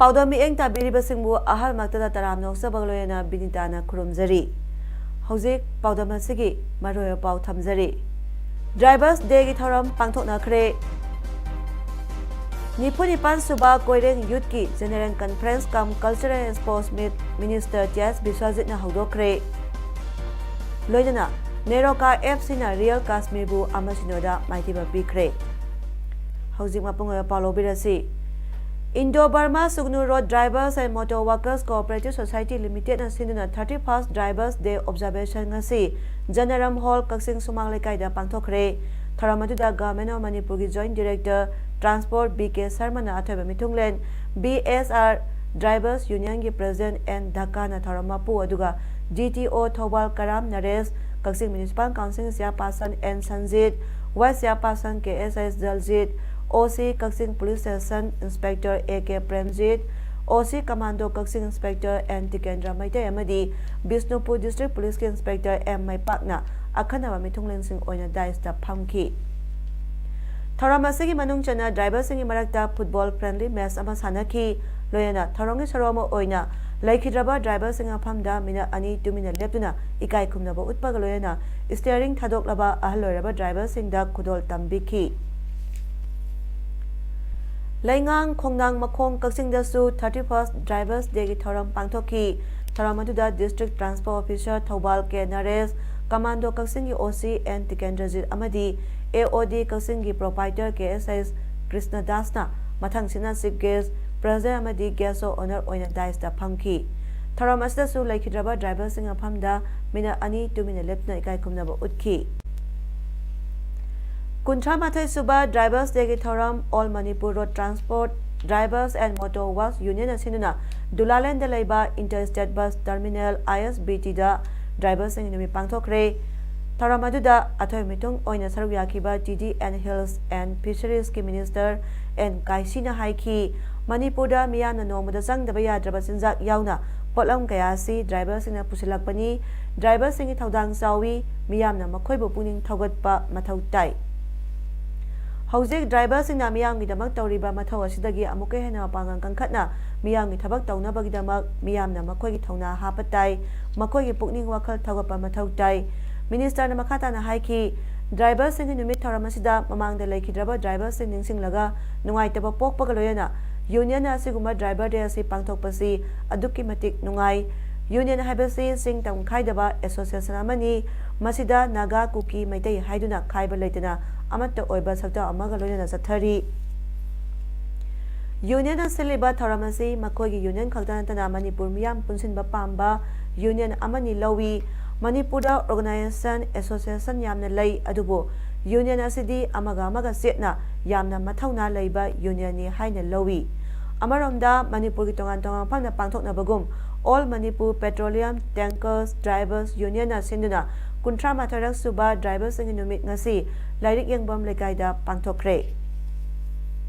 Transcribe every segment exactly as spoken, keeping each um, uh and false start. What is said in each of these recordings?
ꯄꯥꯎꯗꯝ ꯃꯤꯠꯌꯦꯡ ꯇꯥꯕꯤꯔꯤꯕꯁꯤꯡꯕꯨ ꯑꯍꯜꯃꯛꯇꯗ ꯇꯔꯥꯝꯅ ꯑꯣꯛꯆꯕꯒ ꯂꯣꯏꯅꯅ ꯕꯤꯅꯤꯇꯥꯅ ꯈꯨꯔꯨꯝꯖꯔꯤ꯫ ꯍꯧꯖꯤꯛ ꯄꯥꯎꯗꯝ ꯑꯁꯤꯒꯤ ꯃꯔꯨꯑꯣꯏꯕ ꯄꯥꯎ ꯊꯝꯖꯔꯤ꯫ Drivers Dayꯒꯤ ꯊꯧꯔꯝ ꯄꯥꯡꯊꯣꯛꯅꯈ꯭ꯔꯦ꯫ ꯅꯤꯐꯨ ꯅꯤꯄꯥꯟ ꯁꯨꯕ ꯀꯣꯏꯔꯦꯡ Youthꯀꯤ General Conference cum Cultural and Sports Meet Minister T S ꯕꯤꯁ꯭ꯋꯖꯤꯠꯅ ꯍꯧꯗꯣꯛꯈ꯭ꯔꯦ꯫ ꯂꯣꯏꯅꯅ ꯅꯦꯔꯣꯀꯥ ꯑꯦꯐ ꯁꯤꯅ ꯔꯤꯌꯦꯜ ꯀꯥꯁꯃꯤꯔꯕꯨ ꯑꯃ ꯁꯤꯅꯣꯗ ꯃꯥꯏꯊꯤꯕ ꯄꯤꯈ꯭ꯔꯦ꯫ ꯍꯧꯖꯤꯛ ꯃꯄꯨꯡ ꯑꯣꯏꯕ ꯄꯥꯎ ꯂꯧꯕꯤꯔꯁꯤ꯫ Indo Burma Sugnu Road Drivers and Motor Workers Cooperative Society Limitedꯅ ꯁꯤꯟꯗꯨꯅ thirty first Drivers Day Observation ꯉꯁꯤ ꯖꯅꯔꯝ ꯍꯣꯜ, ꯀꯛꯆꯤꯡ ꯁꯨꯃꯥꯡ ꯂꯩꯀꯥꯏꯗ ꯄꯥꯡꯊꯣꯛꯈ꯭ꯔꯦ꯫ ꯊꯧꯔꯝ ꯑꯗꯨꯗ Government of ꯃꯅꯤꯄꯨꯔꯒꯤ Joint Director Transport B K ꯁꯔꯃꯅ ꯑꯊꯣꯏꯕ ꯃꯤꯊꯨꯡꯂꯦꯟ, ꯕꯤ ꯑꯦꯁ ꯑꯥꯔ Drivers Unionꯒꯤ President ꯑꯦꯟ ꯙꯛꯀꯥꯅ ꯊꯧꯔꯝ ꯃꯄꯨ, ꯑꯗꯨꯒ ꯗꯤ ꯇꯤ ꯑꯣ ꯊꯧꯕꯥꯜ Karam Naresh, Kakching Municipal Council Chairperson N Sanjit, Vice Chairperson K S S Jaljit, O C Kakching Police Station Inspector A K Premjit, O C Commando Kakching Inspector N Tikendra Meitei ꯑꯃꯗꯤ Bishnupur District Policeꯀꯤ Inspector M ꯃꯩꯄꯥꯛꯅ ꯑꯈꯟꯅꯕ ꯃꯤꯊꯨꯡꯂꯦꯟꯁꯤꯡ ꯑꯣꯏꯅ dais ꯇ ꯐꯝꯈꯤ꯫ ꯊꯧꯔꯝ ꯑꯁꯤꯒꯤ ꯃꯅꯨꯡ ꯆꯟꯅ driverꯁꯤꯡꯒꯤ ꯃꯔꯛꯇ football friendly match ꯑꯃ ꯁꯥꯟꯅꯈꯤ꯫ ꯂꯣꯏꯅꯅ ꯊꯧꯔꯝꯒꯤ ꯁꯔꯨꯛ ꯑꯃ ꯑꯣꯏꯅ ꯂꯩꯈꯤꯗ꯭ꯔꯕ driverꯁꯤꯡ ꯃꯐꯝꯗ minute ꯑꯅꯤ ꯇꯨꯃꯤꯟꯅ ꯂꯦꯞꯇꯨꯅ ꯏꯀꯥꯏ ꯈꯨꯝꯅꯕ ꯎꯠꯄꯒ ꯂꯣꯏꯅꯅ steering ꯊꯥꯗꯣꯛꯂꯕ ꯑꯍꯜ ꯑꯣꯏꯔꯕ driverꯁꯤꯡꯗ ꯈꯨꯗꯣꯜ ꯇꯝꯕꯤꯈꯤ꯫ ꯂꯩꯉꯥꯡ ꯈꯣꯡꯅꯥꯡ ꯃꯈꯣꯡ ꯀꯛꯆꯤꯡꯗꯁꯨ thirty first Drivers Dayꯒꯤ ꯊꯧꯔꯝ ꯄꯥꯡꯊꯣꯛꯈꯤ꯫ ꯊꯧꯔꯝ ꯑꯗꯨꯗ District Transport Officer ꯊꯧꯕꯥꯜ ꯀꯦ ꯅꯔꯦꯁ, Commando ꯀꯛꯆꯤꯡꯒꯤ ꯑꯣ ꯁꯤ ꯑꯦꯟ ꯇꯤꯀꯦꯟꯗ꯭ꯔꯖꯤꯠ ꯑꯃꯗꯤ ꯑꯦ ꯑꯣ ꯗꯤ ꯀꯛꯆꯤꯡꯒꯤ proprietor ꯀꯦ ꯑꯦꯁ ꯑꯦꯁ ꯀ꯭ꯔꯤꯁꯅꯗꯥꯁꯅ ꯃꯊꯪꯁꯤꯠꯅ chief guest, president ꯑꯃꯗꯤ guest of honour ꯑꯣꯏꯅ dais ꯇ ꯐꯝꯈꯤ꯫ ꯊꯧꯔꯝ ꯑꯁꯤꯗꯁꯨ ꯂꯩꯈꯤꯗ꯭ꯔꯕ driverꯁꯤꯡ ꯃꯐꯝꯗ minute ꯑꯅꯤ ꯇꯨꯃꯤꯟꯅ ꯂꯦꯞꯇꯨꯅ ꯏꯀꯥꯏ ꯈꯨꯝꯅꯕ ꯎꯠꯈꯤ꯫ ꯀꯨꯟꯊ꯭ꯔꯥ ꯃꯥꯊꯣꯏ ꯁꯨꯕ Drivers Dayꯒꯤ ꯊꯧꯔꯝ All Manipur Road Transport Drivers and Motor Works Union ꯁꯤꯟꯗꯨꯅ ꯗꯨꯂꯥꯂꯦꯟꯗ ꯂꯩꯕ Interstate Bus Terminal, I S B T ꯗ driverꯁꯤꯡꯒꯤ ꯅꯨꯃꯤꯠ ꯄꯥꯡꯊꯣꯛꯈ꯭ꯔꯦ꯫ ꯊꯧꯔꯝ ꯑꯗꯨꯗ ꯑꯊꯣꯏ ꯃꯤꯊꯨꯡ ꯑꯣꯏꯅ ꯁꯔꯨꯛ ꯌꯥꯈꯤꯕ T D and Hills and Fisheries ꯀꯤ Minister N ꯀꯥꯏꯁꯤꯅ ꯍꯥꯏꯈꯤ, ꯃꯅꯤꯄꯨꯔꯗ ꯃꯤꯌꯥꯝꯅ ꯅꯣꯡꯃꯗ ꯆꯪꯗꯕ ꯌꯥꯗ꯭ꯔꯕ ꯆꯤꯟꯖꯥꯛ ꯌꯥꯎꯅ ꯄꯣꯠꯂꯝ ꯀꯌꯥ ꯑꯁꯤ driverꯁꯤꯡꯅ ꯄꯨꯁꯤꯜꯂꯛꯄꯅꯤ꯫ Driverꯁꯤꯡꯒꯤ ꯊꯧꯗꯥꯡ ꯆꯥꯎꯏ꯫ ꯃꯤꯌꯥꯝꯅ ꯃꯈꯣꯏꯕꯨ ꯄꯨꯛꯅꯤꯡ ꯊꯧꯒꯠꯄ ꯃꯊꯧ ꯇꯥꯏ꯫ ꯍꯧꯖꯤꯛ driverꯁꯤꯡꯅ ꯃꯤꯌꯥꯝꯒꯤꯗꯃꯛ ꯇꯧꯔꯤꯕ ꯃꯊꯧ ꯑꯁꯤꯗꯒꯤ ꯑꯃꯨꯛꯀ ꯍꯦꯟꯅ ꯃꯄꯥꯡꯒꯜ ꯀꯟꯈꯠꯅ ꯃꯤꯌꯥꯝꯒꯤ ꯊꯕꯛ ꯇꯧꯅꯕꯒꯤꯗꯃꯛ ꯃꯤꯌꯥꯝꯅ ꯃꯈꯣꯏꯒꯤ ꯊꯧꯅꯥ ꯍꯥꯞꯄ ꯇꯥꯏ, ꯃꯈꯣꯏꯒꯤ ꯄꯨꯛꯅꯤꯡ ꯋꯥꯈꯜ ꯊꯧꯒꯠꯄ ꯃꯊꯧ ꯇꯥꯏ꯫ Ministerꯅ ꯃꯈꯥ ꯇꯥꯅ ꯍꯥꯏꯈꯤ, driverꯁꯤꯡꯒꯤ ꯅꯨꯃꯤꯠ ꯊꯧꯔꯝ ꯑꯁꯤꯗ ꯃꯃꯥꯡꯗ ꯂꯩꯈꯤꯗ꯭ꯔꯕ driverꯁꯤꯡ ꯅꯤꯡꯁꯤꯡꯂꯒ ꯅꯨꯡꯉꯥꯏꯇꯕ ꯄꯣꯛꯄꯒ ꯂꯣꯏꯅꯅ Unionꯅ ꯑꯁꯤꯒꯨꯝꯕ Driver Day ꯑꯁꯤ ꯄꯥꯡꯊꯣꯛꯄꯁꯤ ꯑꯗꯨꯛꯀꯤ ꯃꯇꯤꯛ ꯅꯨꯡꯉꯥꯏ꯫ Union ꯍꯥꯏꯕꯁꯤ ꯆꯤꯡ ꯇꯝ ꯈꯥꯏꯗꯕ association ꯑꯃꯅꯤ꯫ ꯃꯁꯤꯗ ꯅꯥꯒꯥ, ꯀꯨꯀꯤ, ꯃꯩꯇꯩ ꯍꯥꯏꯗꯨꯅ ꯈꯥꯏꯕ ꯂꯩꯇꯅ ꯑꯃꯠꯇ ꯑꯣꯏꯕ ꯁꯛꯇꯝ ꯑꯃꯒ ꯂꯣꯏꯅꯅ ꯆꯠꯊꯔꯤ꯫ Unionꯅ ꯁꯤꯜꯂꯤꯕ ꯊꯧꯔꯝ ꯑꯁꯤ ꯃꯈꯣꯏꯒꯤ union ꯈꯛꯇ ꯅꯠꯇꯅ ꯃꯅꯤꯄꯨꯔ ꯃꯤꯌꯥꯝ ꯄꯨꯟꯁꯤꯟꯕ ꯄꯥꯝꯕ union ꯑꯃꯅꯤ ꯂꯧꯏ꯫ ꯃꯅꯤꯄꯨꯔꯗ organization, association ꯌꯥꯝꯅ ꯂꯩ, ꯑꯗꯨꯕꯨ union ꯑꯁꯤꯗꯤ ꯑꯃꯒ ꯑꯃꯒ ꯆꯦꯠꯅ ꯌꯥꯝꯅ ꯃꯊꯧꯅꯥ ꯂꯩꯕ unionꯅꯤ ꯍꯥꯏꯅ ꯂꯧꯏ꯫ ꯑꯃꯔꯣꯝꯗ ꯃꯅꯤꯄꯨꯔꯒꯤ ꯇꯣꯉꯥꯟ ꯇꯣꯉꯥꯟꯕ ꯃꯐꯝꯗ ꯄꯥꯡꯊꯣꯛꯅꯕꯒꯨꯝ All Manipur Petroleum Tankers Drivers Unionꯅ ꯁꯤꯟꯗꯨꯅ ꯀꯨꯟꯊ꯭ꯔꯥ ꯃꯥꯊꯣꯏꯔꯛ ꯁꯨꯕ driverꯁꯤꯡꯒꯤ ꯅꯨꯃꯤꯠ ꯉꯁꯤ ꯂꯥꯏꯔꯤꯛ ꯌꯦꯡꯐꯝ ꯂꯩꯀꯥꯏꯗ ꯄꯥꯡꯊꯣꯛꯈ꯭ꯔꯦ꯫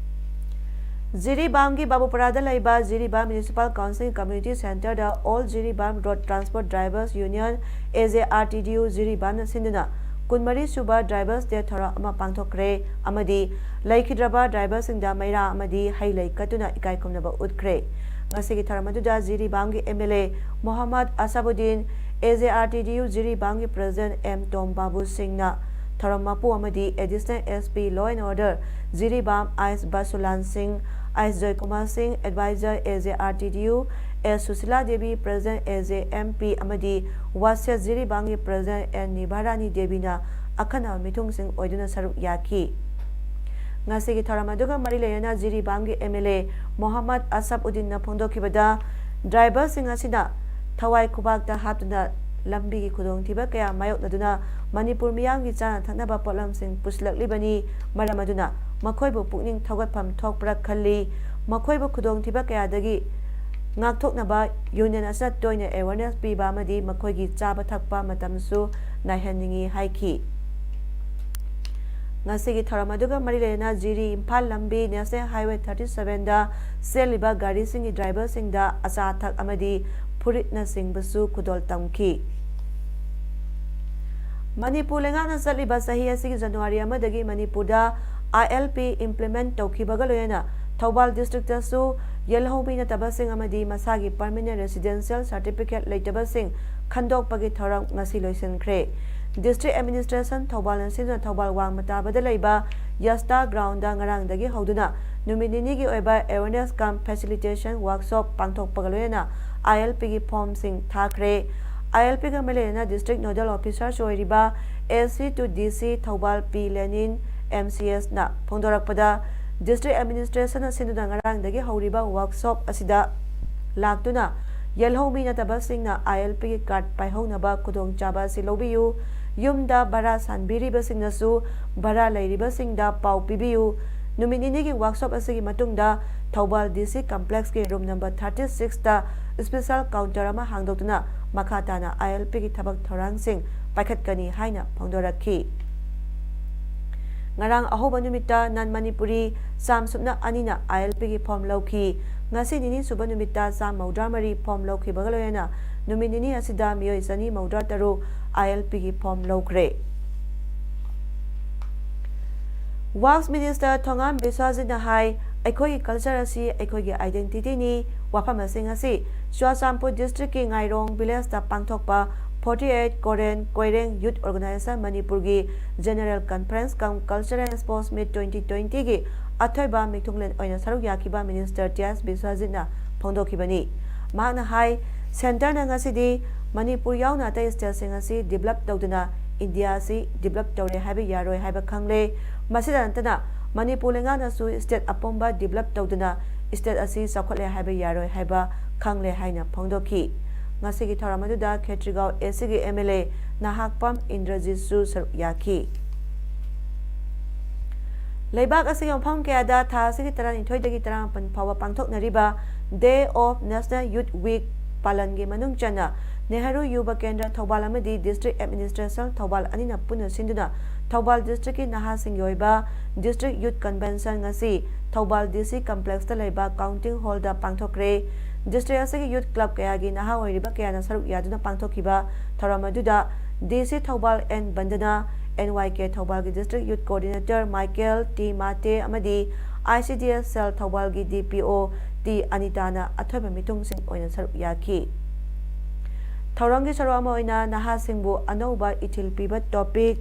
ꯖꯤꯔꯤꯕꯥꯝꯒꯤ ꯕꯥꯕꯨꯄꯔꯥꯗ ꯂꯩꯕ Jiribam Municipal Council Community Centreꯗ All Jiribam Road Transport Drivers Union, A J R T D U, ꯖꯤꯔꯤꯕꯥꯝꯅ ꯁꯤꯟꯗꯨꯅ ꯀꯨꯟꯃꯔꯤ ꯁꯨꯕ Drivers Day ꯊꯧꯔꯝ ꯑꯃ ꯄꯥꯡꯊꯣꯛꯈ꯭ꯔꯦ ꯑꯃꯗꯤ ꯂꯩꯈꯤꯗ꯭ꯔꯕ driverꯁꯤꯡꯗ ꯃꯩꯔꯥ ꯑꯃꯗꯤ ꯍꯩ ꯂꯩ ꯀꯠꯇꯨꯅ ꯏꯀꯥꯏ ꯈꯨꯝꯅꯕ ꯎꯠꯈ꯭ꯔꯦ꯫ ꯉꯁꯤꯒꯤ ꯊꯧꯔꯝ ꯑꯗꯨꯗ ꯖꯤꯔꯤꯕꯥꯝꯒꯤ M L A Mohammad ꯑꯁꯥꯕꯨꯗꯤꯟ, A J R T D U ꯖꯤꯔꯤꯕꯥꯝꯒꯤ President M ꯇꯣꯝ ꯕꯥꯕꯨ ꯁꯤꯡꯅ ꯊꯧꯔꯝ ꯃꯄꯨ ꯑꯃꯗꯤ Additional S P Law and Order ꯖꯤꯔꯤꯕꯥꯝ ꯑꯥꯏꯁ ꯕꯁꯨꯂꯥꯟ ꯁꯤꯡ, ꯑꯥꯏꯁ ꯖꯣꯏꯀꯨꯃꯥꯔ ꯁꯤꯡ, Advisor A J R T D U, S Sushila Devi, President A J M P ꯑꯃꯗꯤ ꯋꯥꯁꯦꯠ ꯖꯤꯔꯤꯕꯥꯝꯒꯤ President N ꯅꯤꯚꯥꯔꯥꯅꯤ ꯗꯦꯕꯤꯅ ꯑꯈꯟꯅꯕ ꯃꯤꯊꯨꯡꯁꯤꯡ ꯑꯣꯏꯗꯨꯅ ꯁꯔꯨꯛ ꯌꯥꯈꯤ꯫ ꯉꯁꯤꯒꯤ ꯊꯧꯔꯝ ꯑꯗꯨꯒ ꯃꯔꯤ ꯂꯩꯅꯅ ꯖꯤꯔꯤꯕꯥꯝꯒꯤ M L A ꯃꯣꯍꯝꯃꯗ ꯑꯁꯥꯕ ꯎꯗꯤꯟꯅ ꯐꯣꯡꯗꯣꯛꯈꯤꯕꯗ, driverꯁꯤꯡ ꯑꯁꯤꯅ ꯊꯋꯥꯏ ꯈꯨꯕꯥꯛꯇ ꯍꯥꯞꯇꯨꯅ ꯂꯝꯕꯤꯒꯤ ꯈꯨꯗꯣꯡꯊꯤꯕ ꯀꯌꯥ ꯃꯥꯌꯣꯛꯅꯗꯨꯅ ꯃꯅꯤꯄꯨꯔ ꯃꯤꯌꯥꯝꯒꯤ ꯆꯥꯅ ꯊꯛꯅꯕ ꯄꯣꯠꯂꯝꯁꯤꯡ ꯄꯨꯁꯤꯜꯂꯛꯂꯤꯕꯅꯤ꯫ ꯃꯔꯝ ꯑꯗꯨꯅ ꯃꯈꯣꯏꯕꯨ ꯄꯨꯛꯅꯤꯡ ꯊꯧꯒꯠꯐꯝ ꯊꯣꯛꯄ꯭ꯔꯥ ꯈꯜꯂꯤ꯫ ꯃꯈꯣꯏꯕꯨ ꯈꯨꯗꯣꯡꯊꯤꯕ ꯀꯌꯥꯗꯒꯤ ꯉꯥꯛꯊꯣꯛꯅꯕ ꯌꯨꯅꯤꯌꯟ ꯑꯁꯤꯅ ꯇꯣꯏꯅ ꯑꯦꯋꯦꯔꯅꯦꯁ ꯄꯤꯕ ꯑꯃꯗꯤ ꯃꯈꯣꯏꯒꯤ ꯆꯥꯕ ꯊꯛꯄ ꯃꯇꯝꯁꯨ ꯅꯥꯏꯍꯟꯅꯤꯡꯏ ꯍꯥꯏꯈꯤ꯫ ꯉꯁꯤꯒꯤ ꯊꯧꯔꯝ ꯑꯗꯨꯒ ꯃꯔꯤ ꯂꯩꯅꯅ ꯖꯤꯔꯤ ꯏꯝꯐꯥꯜ ꯂꯝꯕꯤ ꯅꯦꯁꯅꯦꯜ ꯍꯥꯏꯋꯦ ꯊꯥꯔꯇꯤ ꯁꯚꯦꯟꯗ ꯆꯦꯜꯂꯤꯕ ꯒꯥꯔꯤꯁꯤꯡꯒꯤ ꯗ꯭ꯔꯥꯏꯚꯔꯁꯤꯡꯗ ꯑꯆꯥ ꯑꯊꯛ ꯑꯃꯗꯤ ꯐꯨꯔꯤꯠꯅꯆꯤꯡꯕꯁꯨ ꯈꯨꯗꯣꯜ ꯇꯝꯈꯤ꯫ ꯃꯅꯤꯄꯨꯔ ꯂꯩꯉꯥꯛꯅ ꯆꯠꯂꯤꯕ ꯆꯍꯤ ꯑꯁꯤꯒꯤ ꯖꯅꯋꯥꯔꯤ ꯑꯃꯗꯒꯤ ꯃꯅꯤꯄꯨꯔꯗ ILP implement ꯇꯧꯈꯤꯕꯒ ꯂꯣꯏꯅꯅ ꯊꯧꯕꯥꯜ ꯗꯤꯁꯇ꯭ꯔꯤꯛꯇꯁꯨ ꯌꯦꯜꯍꯧꯃꯤ ꯅꯠꯇꯕꯁꯤꯡ ꯑꯃꯗꯤ ꯃꯁꯥꯒꯤ permanent residential certificate ꯂꯩꯇꯕꯁꯤꯡ ꯈꯟꯗꯣꯛꯄꯒꯤ ꯊꯧꯔꯝ ꯉꯁꯤ ꯂꯣꯏꯁꯤꯟꯈ꯭ꯔꯦ꯫ ꯗꯤꯁꯇ꯭ꯔꯤꯛ ꯑꯦꯗꯃꯤꯅꯤꯁꯇ꯭ꯔꯦꯁꯟ ꯊꯧꯕꯥꯜꯅ ꯁꯤꯟꯗꯨꯅ ꯊꯧꯕꯥꯜ ꯋꯥꯡꯃ ꯇꯥꯕꯗ ꯂꯩꯕ ꯌꯁꯇꯥ ꯒ꯭ꯔꯥꯎꯟꯗ ꯉꯔꯥꯡꯗꯒꯤ ꯍꯧꯗꯨꯅ ꯅꯨꯃꯤꯠ ꯅꯤꯅꯤꯒꯤ ꯑꯣꯏꯕ awareness cum facilitation workshop ꯄꯥꯡꯊꯣꯛꯄꯒ ꯂꯣꯏꯅꯅ ILPꯒꯤ ꯐꯣꯔꯝꯁꯤꯡ ꯊꯥꯈ꯭ꯔꯦ꯫ ILPꯒ ꯃꯔꯤ ꯂꯩꯅꯅ ꯗꯤꯁꯇ꯭ꯔꯤꯛ ꯅꯣꯗꯦꯜ ꯑꯣꯐꯤꯁꯥꯔꯁꯨ ꯑꯣꯏꯔꯤꯕ AC to DC ꯊꯧꯕꯥꯜ ꯄꯤ ꯂꯦꯅꯤꯟ, MCSꯅ ꯐꯣꯡꯗꯣꯔꯛꯄꯗ, ꯗꯤꯁꯇ꯭ꯔꯤꯛ ꯑꯦꯗꯃꯤꯅꯤꯁꯇ꯭ꯔꯦꯁꯟꯅ ꯁꯤꯟꯗꯨꯅ ꯉꯔꯥꯡꯗꯒꯤ ꯍꯧꯔꯤꯕ ꯋꯥꯔꯛꯁꯣꯞ ꯑꯁꯤꯗ ꯂꯥꯛꯇꯨꯅ ꯌꯦꯜꯍꯧꯃꯤ ꯅꯠꯇꯕꯁꯤꯡꯅ ILPꯒꯤ ꯀꯥꯔꯗ ꯄꯥꯏꯍꯧꯅꯕ ꯈꯨꯗꯣꯡꯆꯥꯕ ꯑꯁꯤ ꯂꯧꯕꯤꯌꯨ, ꯌꯨꯝꯗ ꯚꯔꯥ ꯁꯥꯟꯕꯤꯔꯤꯕꯁꯤꯡꯅꯁꯨ ꯚꯔꯥ ꯂꯩꯔꯤꯕꯁꯤꯡꯗ ꯄꯥꯎ ꯄꯤꯕꯤꯌꯨ꯫ ꯅꯨꯃꯤꯠ ꯅꯤꯅꯤꯒꯤ ꯋꯥꯔꯛꯁꯣꯞ ꯑꯁꯤꯒꯤ ꯃꯇꯨꯡꯗ Thoubal DC complexꯀꯤ room number thirty sixꯇ special counter ꯑꯃ ꯍꯥꯡꯗꯣꯛꯇꯨꯅ ꯃꯈꯥ ꯇꯥꯅ ILPꯒꯤ ꯊꯕꯛ ꯊꯧꯔꯥꯡꯁꯤꯡ ꯄꯥꯏꯈꯠꯀꯅꯤ ꯍꯥꯏꯅ ꯐꯣꯡꯗꯣꯔꯛꯈꯤ꯫ ꯉꯔꯥꯡ ꯑꯍꯧꯕ ꯅꯨꯃꯤꯠꯇ non Manipuri ꯆꯥꯝ ꯁꯨꯞꯅ ꯑꯅꯤꯅ ILPꯒꯤ ꯐꯣꯔꯝ ꯂꯧꯈꯤ꯫ ꯉꯁꯤ ꯅꯤꯅꯤ ꯁꯨꯕ ꯅꯨꯃꯤꯠꯇ ꯆꯥꯝ ꯃꯧꯗ꯭ꯔꯥ ꯃꯔꯤ ꯐꯣꯔꯝ ꯂꯧꯈꯤꯕꯒ ꯂꯣꯏꯅꯅ ꯅꯨꯃꯤꯠ ꯅꯤꯅꯤ ꯑꯁꯤꯗ ꯃꯤꯑꯣꯏ ꯆꯅꯤ ꯃꯧꯗ꯭ꯔꯥ ꯇꯔꯨꯛ ILPꯒꯤ ꯐꯣꯔꯝ ꯂꯧꯈ꯭ꯔꯦ꯫ ꯋꯥꯛꯁ ꯃꯤꯅꯤꯁꯇꯔ ꯊꯣꯉꯥꯝ ꯕꯤꯁ꯭ꯋꯥꯖꯤꯠꯅ ꯍꯥꯏ, ꯑꯩꯈꯣꯏꯒꯤ ꯀꯜꯆꯔ ꯑꯁꯤ ꯑꯩꯈꯣꯏꯒꯤ identityꯅꯤ꯫ ꯋꯥꯐꯝ ꯑꯁꯤ ꯉꯁꯤ ꯆꯨꯔꯥꯆꯥꯟꯄꯨꯔ ꯗꯤꯁꯇ꯭ꯔꯤꯛꯀꯤ ꯉꯥꯏꯔꯣꯡ ꯚꯤꯂꯦꯖꯇ ꯄꯥꯡꯊꯣꯛꯄ forty eight Koren Koireng Youth Organization Manipurꯒꯤ General Conference cum Culture and Sports Meet twenty twentyꯒꯤ ꯑꯊꯣꯏꯕ ꯃꯤꯊꯨꯡꯂꯦꯟ ꯑꯣꯏꯅ ꯁꯔꯨꯛ ꯌꯥꯈꯤꯕ ꯃꯤꯅꯤꯁꯇꯔ ꯇꯤ ꯑꯦꯁ ꯕꯤꯁ꯭ꯋꯥꯖꯤꯠꯅ ꯐꯣꯡꯗꯣꯛꯈꯤꯕꯅꯤ꯫ ꯃꯍꯥꯛꯅ ꯍꯥꯏ, ꯁꯦꯟꯇꯔꯅ ꯉꯁꯤꯗꯤ ꯃꯅꯤꯄꯨꯔ ꯌꯥꯎꯅ ꯑꯇꯩ ꯁ꯭ꯇꯦꯠꯁꯤꯡ ꯑꯁꯤ ꯗꯤꯕꯂꯞ ꯇꯧꯗꯨꯅ ꯏꯟꯗꯤꯌꯥ ꯑꯁꯤ ꯗꯤꯕꯂꯞ ꯇꯧꯔꯦ ꯍꯥꯏꯕ ꯌꯥꯔꯣꯏ ꯍꯥꯏꯕ ꯈꯪꯂꯦ꯫ ꯃꯁꯤꯗ ꯅꯠꯇꯅ ꯃꯅꯤꯄꯨꯔ ꯂꯩꯉꯥꯛꯅꯁꯨ ꯁ꯭ꯇꯦꯠ ꯑꯄꯨꯝꯕ ꯗꯤꯕꯂꯞ ꯇꯧꯗꯨꯅ ꯁ꯭ꯇꯦꯠ ꯑꯁꯤ ꯆꯥꯎꯈꯠꯂꯦ ꯍꯥꯏꯕ ꯌꯥꯔꯣꯏ ꯍꯥꯏꯕ ꯈꯪꯂꯦ ꯍꯥꯏꯅ ꯐꯣꯡꯗꯣꯛꯈꯤ꯫ ꯉꯁꯤꯒꯤ ꯊꯧꯔꯝ ꯑꯗꯨꯗ ꯈꯦꯇ꯭ꯔꯤꯒꯥꯎ ACꯒꯤ MLA ꯅꯍꯥꯛꯄꯝ ꯏꯟꯗ꯭ꯔꯖꯤꯠꯁꯨ ꯁꯔꯨꯛ ꯌꯥꯈꯤ꯫ ꯂꯩꯕꯥꯛ ꯑꯁꯤꯒꯤ ꯃꯐꯝ ꯀꯌꯥꯗ ꯊꯥ ꯑꯁꯤꯒꯤ ꯇꯔꯥꯅꯤꯊꯣꯏꯗꯒꯤ ꯇꯔꯥꯃꯥꯄꯟ ꯐꯥꯎꯕ ꯄꯥꯡꯊꯣꯛꯅꯔꯤꯕ Day of National Youth Week ꯄꯥꯂꯟꯒꯤ ꯃꯅꯨꯡ ꯆꯟꯅ ꯅꯦꯍꯔꯨ ꯌꯨꯕ ꯀꯦꯟꯗ꯭ꯔ ꯊꯧꯕꯥꯜ ꯑꯃꯗꯤ District Administration ꯊꯧꯕꯥꯜ ꯑꯅꯤꯅ ꯄꯨꯟꯅ ꯁꯤꯟꯗꯨꯅ ꯊꯧꯕꯥꯜ district ꯀꯤ ꯅꯍꯥꯁꯤꯡꯒꯤ ꯑꯣꯏꯕ District Youth Convention ꯉꯁꯤ ꯊꯧꯕꯥꯜ D C complex ꯇ ꯂꯩꯕ counting hall ꯗ ꯄꯥꯡꯊꯣꯛꯈ꯭ꯔꯦ꯫ District ꯑꯁꯤꯒꯤ youth club ꯀꯌꯥꯒꯤ ꯅꯍꯥ ꯑꯣꯏꯔꯤꯕ ꯀꯌꯥꯅ ꯁꯔꯨꯛ ꯌꯥꯗꯨꯅ ꯄꯥꯡꯊꯣꯛꯈꯤꯕ ꯊꯧꯔꯝ ꯑꯗꯨꯗ D C ꯊꯧꯕꯥꯜ N ꯕꯟꯗꯅ, N Y K ꯊꯧꯕꯥꯜꯒꯤ District Youth Coordinator Michael T Mate ꯑꯃꯗꯤ I C D S cell ꯊꯧꯕꯥꯜꯒꯤ D P O T ꯑꯅꯤꯇꯥꯅ ꯑꯊꯣꯏꯕ ꯃꯤꯊꯨꯡꯁꯤꯡ ꯑꯣꯏꯅ ꯁꯔꯨꯛ ꯌꯥꯈꯤ꯫ ꯊꯧꯔꯝꯒꯤ ꯁꯔꯨꯛ ꯑꯃ ꯑꯣꯏꯅ ꯅꯍꯥꯁꯤꯡꯕꯨ ꯑꯅꯧꯕ ꯏꯊꯤꯜ ꯄꯤꯕ topic